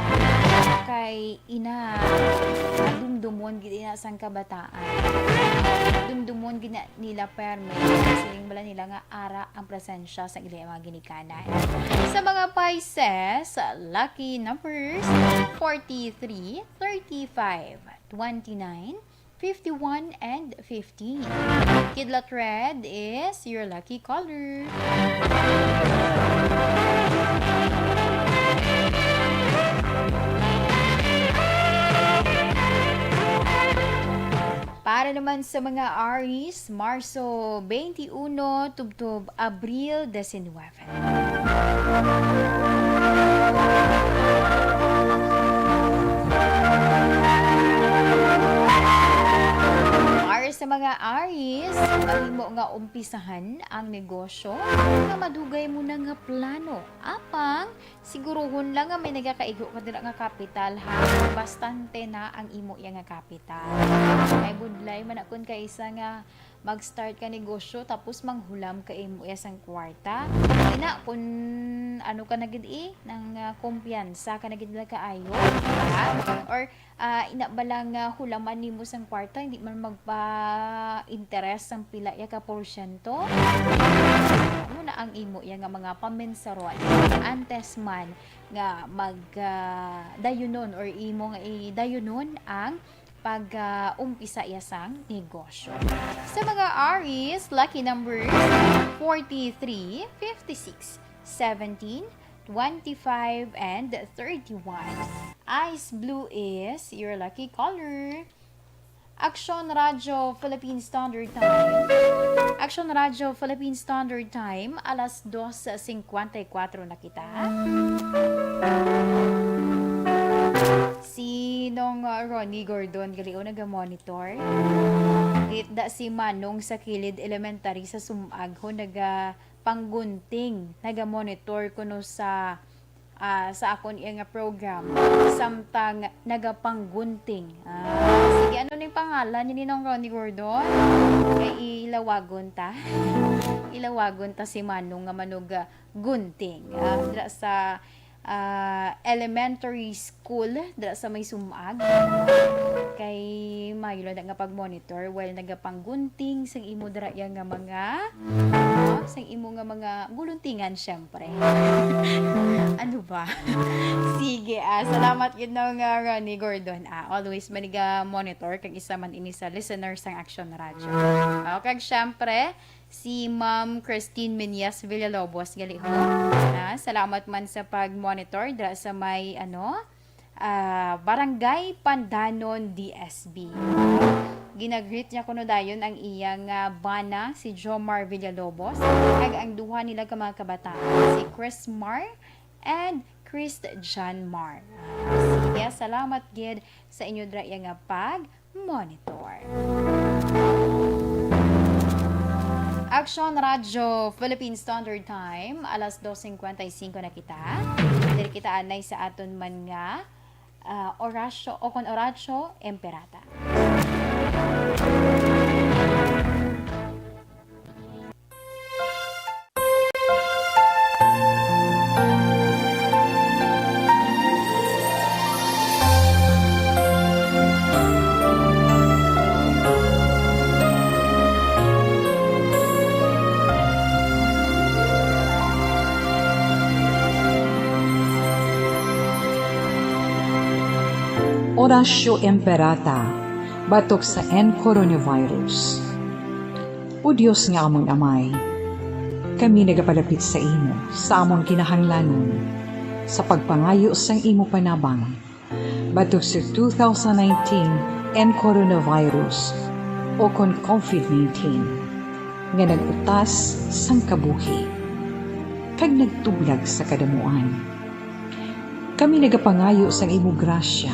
kay ina, dumdumon gid ina sang kabataan. Dumdumon gid na nila perme. Siling bala nila nga ara ang presensya sang ila mga ginikanan. Sa mga Pisces, lucky numbers, forty-three, thirty-five, twenty-nine, fifty-one, and fifteen. Kidlat red is your lucky color. Para naman sa mga Aries, Marso twenty-one tubtob Abril diecinuebe. Para sa mga Aries, mahimo nga umpisahan ang negosyo nga madugay mo na nga plano. Apang, siguruhon lang nga may nagakaigo ka dira nga kapital, ha? Bastante na ang imo iya nga kapital. Kay budlay man na kun kaisa nga mag-start ka negosyo tapos manghulam ka imo iya sang kwarta. Ina, kun ano ka na gid, eh, nang, ah, kumpiyansa ka na gid nila kaayo, ha? Or, ah, ina bala nga hulaman nimo sang kwarta, hindi man magpa-interes sang pila iya ka porsyento? Amo na ang imo iya nga mga pamensaron antes man nga mag, ah, dayunon or imo nga idayunon ang pag, ah, umpisa iya sang negosyo. Sa mga Aries, lucky numbers, forty-three, fifty-six, seventeen, twenty-five, and thirty-one. Ice blue is your lucky color. Aksyon Radyo Philippine Standard Time. Aksyon Radyo Philippine Standard Time, alas dos cincuenta y cuatro na kita. Si Nong Ronnie Gordon, gali, o, naga-monitor. Kita si Manong sa Kilid Elementary sa Sumag, ho, nagapanggunting, naga-monitor kuno sa, ah, sa akon iya nga program, samtang nagapanggunting. Ah, sige, ano ning pangalan ni Nong Ronnie Gordon? Kay ilawagon ta. Ilawagon ta si Manong nga manog, ah, gunting. Ah, dira sa, ah, elementary school, dira sa may Sumag. Kay maayo lang nga pag-monitor while nagapanggunting sang imo dira iya nga mga, ah, sang imo nga mga guluntingan, syempre. Ano ba? Sige, ah, salamat gid, Nong, ah, Ronnie Gordon. Ah, always maniga monitor kag isa man ini sa listener sang Action Radio. Oh, kag syempre, si Ma'am Christine Meñas Villalobos, gali, ho. Ah, salamat man sa pag-monitor dira sa may, ano, ah, Barangay Pandanon, D S B. Ginagreet niya kuno dayon ang iyang, ah, bana, si Jomar Villalobos, kag ang duha nila ka mga kabataan, si Chris Mar and Christian Mar. Ah, sige, salamat gid sa inyo dira iya nga pag-monitor. Aksyon Radyo Philippine Standard Time, alas dos cincuenta y cinco na kita. Diri kita anay sa aton man nga, ah, orasyo, o kon oratio imperata. Oratio Imperata batok sa N coronavirus. O Dios nga amon Amay, kami nagapalapit sa imo sa amon kinahanglanon sa pagpangayo sang imo panabang batok sa two thousand nineteen N coronavirus o kon COVID nineteen nga nag-utas sang kabuhi kag nagtublag sa kadamuan. Kami nagapangayo sang imo grasya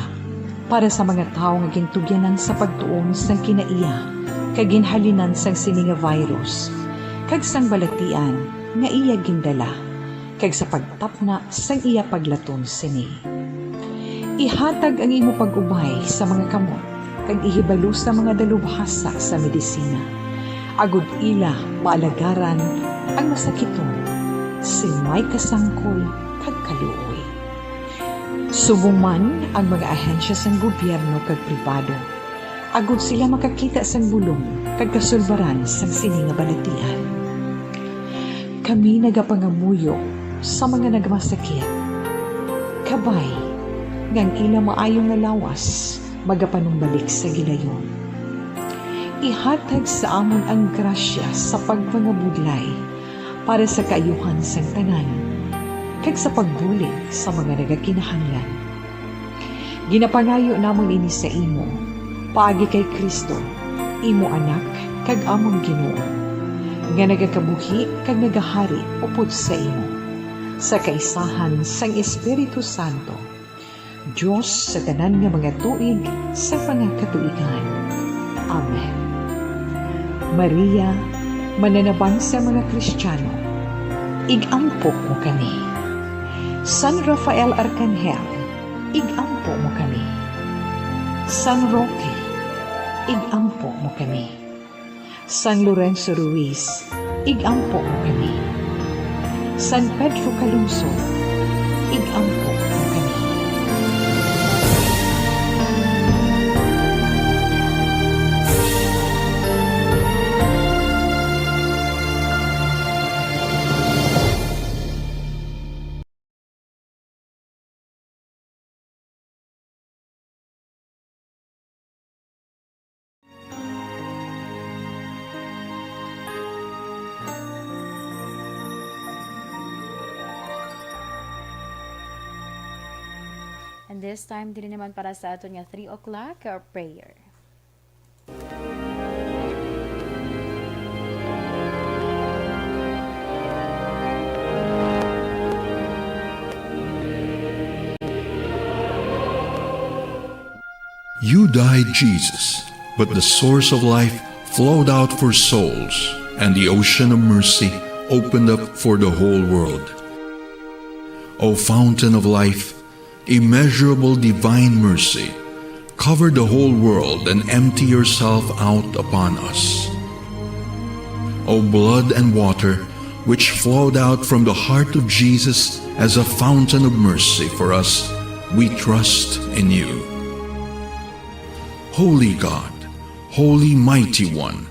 para sa mga tawo nga gintugyanan sa pagtuon sang kinaiya kag ginhalinan sang sini nga virus, kag sang balatian nga iya gindala, kag sa pagtapna sang iya paglaton sini. Ihatag ang imo pag-ubay sa mga kamot kag ihibalo sa mga dalubhasa sa medisina, agod ila maalagaran ang masakiton sing may kasangkol kag kaluoy. Subong man ang mga ahensya sang gobyerno kag pribado, agod sila makakita sang bulong kag kasulbaran sang sini nga balatian. Kami nagapangamuyo sa mga nagmasakit, kabay nga ang ila maayo nga lawas magapanumbalik sa gilayon. Ihatag sa amon ang grasya sa pagpangabudlay para sa kaayuhan sang tanan, kag sa pagbulig sa mga nagakinahanglan. Ginapangayo namon ini sa imo, paagi kay Cristo, imo Anak kag amon Ginoo, nga nagakabuhi kag nagahari upod sa imo, sa kaisahan sang Espiritu Santo, Dios sa tanan nga mga tuig sa mga katuigan. Amen. Maria, mananabang sa mga Kristiyano, ig-ampo mo kami. San Rafael Arkanghel, ig-ampo mo kami. San Roque, ig-ampo mo kami. San Lorenzo Ruiz, ig-ampo mo kami. San Pedro Calungsod, ig-ampo mo kami. And this time, diri naman para sa aton nga three o'clock, uh, prayer. You died, Jesus, but the source of life flowed out for souls, and the ocean of mercy opened up for the whole world. O fountain of life, immeasurable divine mercy, cover the whole world and empty yourself out upon us. O blood and water, which flowed out from the heart of Jesus as a fountain of mercy for us, we trust in you. Holy God, Holy Mighty One,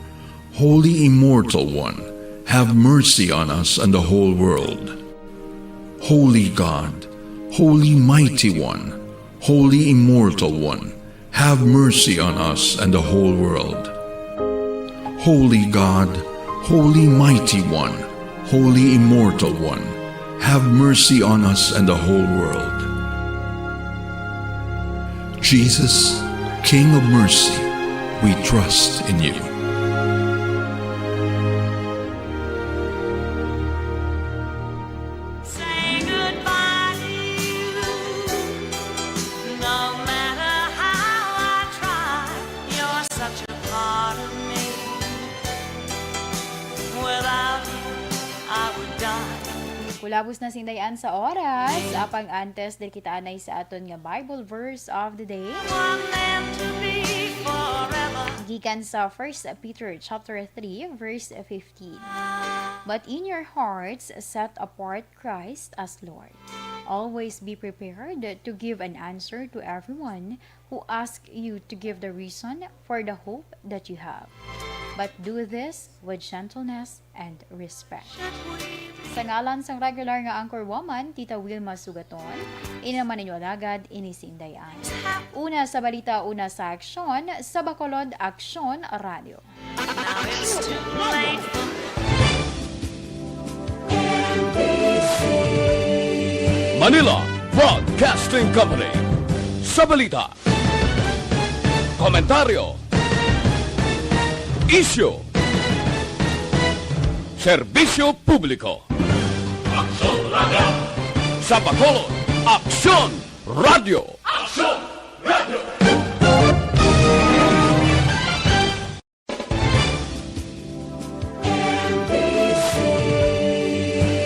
Holy Immortal One, have mercy on us and the whole world. Holy God, Holy Mighty One, Holy Immortal One, have mercy on us and the whole world. Holy God, Holy Mighty One, Holy Immortal One, have mercy on us and the whole world. Jesus, King of mercy, we trust in you. Say goodbye to you. No matter how I try, you're such a part of me. Without you, I would die. Kulabos na sing dayan sa oras. Apang antes, diri kita anay sa aton nga Bible verse of the day. We're meant to be forever. Gikan sa First Peter chapter three, verse fifteen. But in your hearts, set apart Christ as Lord. Always be prepared to give an answer to everyone who asks you to give the reason for the hope that you have. But do this with gentleness and respect. Sa ngalan sang regular nga anchor woman, Tita Wilma Sugaton, ini naman inyo alagad, ini si Inday Ann. Sa balita, una sa aksyon, sa Bacolod Aksyon Radio. Manila Broadcasting Company. Sa balita, komentaryo, isyu, serbisyo publiko. Aksyon Radio. Sa Bacolod, Aksyon Radio. Aksyon Radio.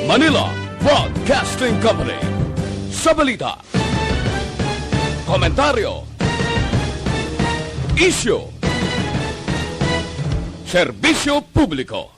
Manila Broadcasting Company. Sa balita, komentaryo, isyu, serbisyo publiko.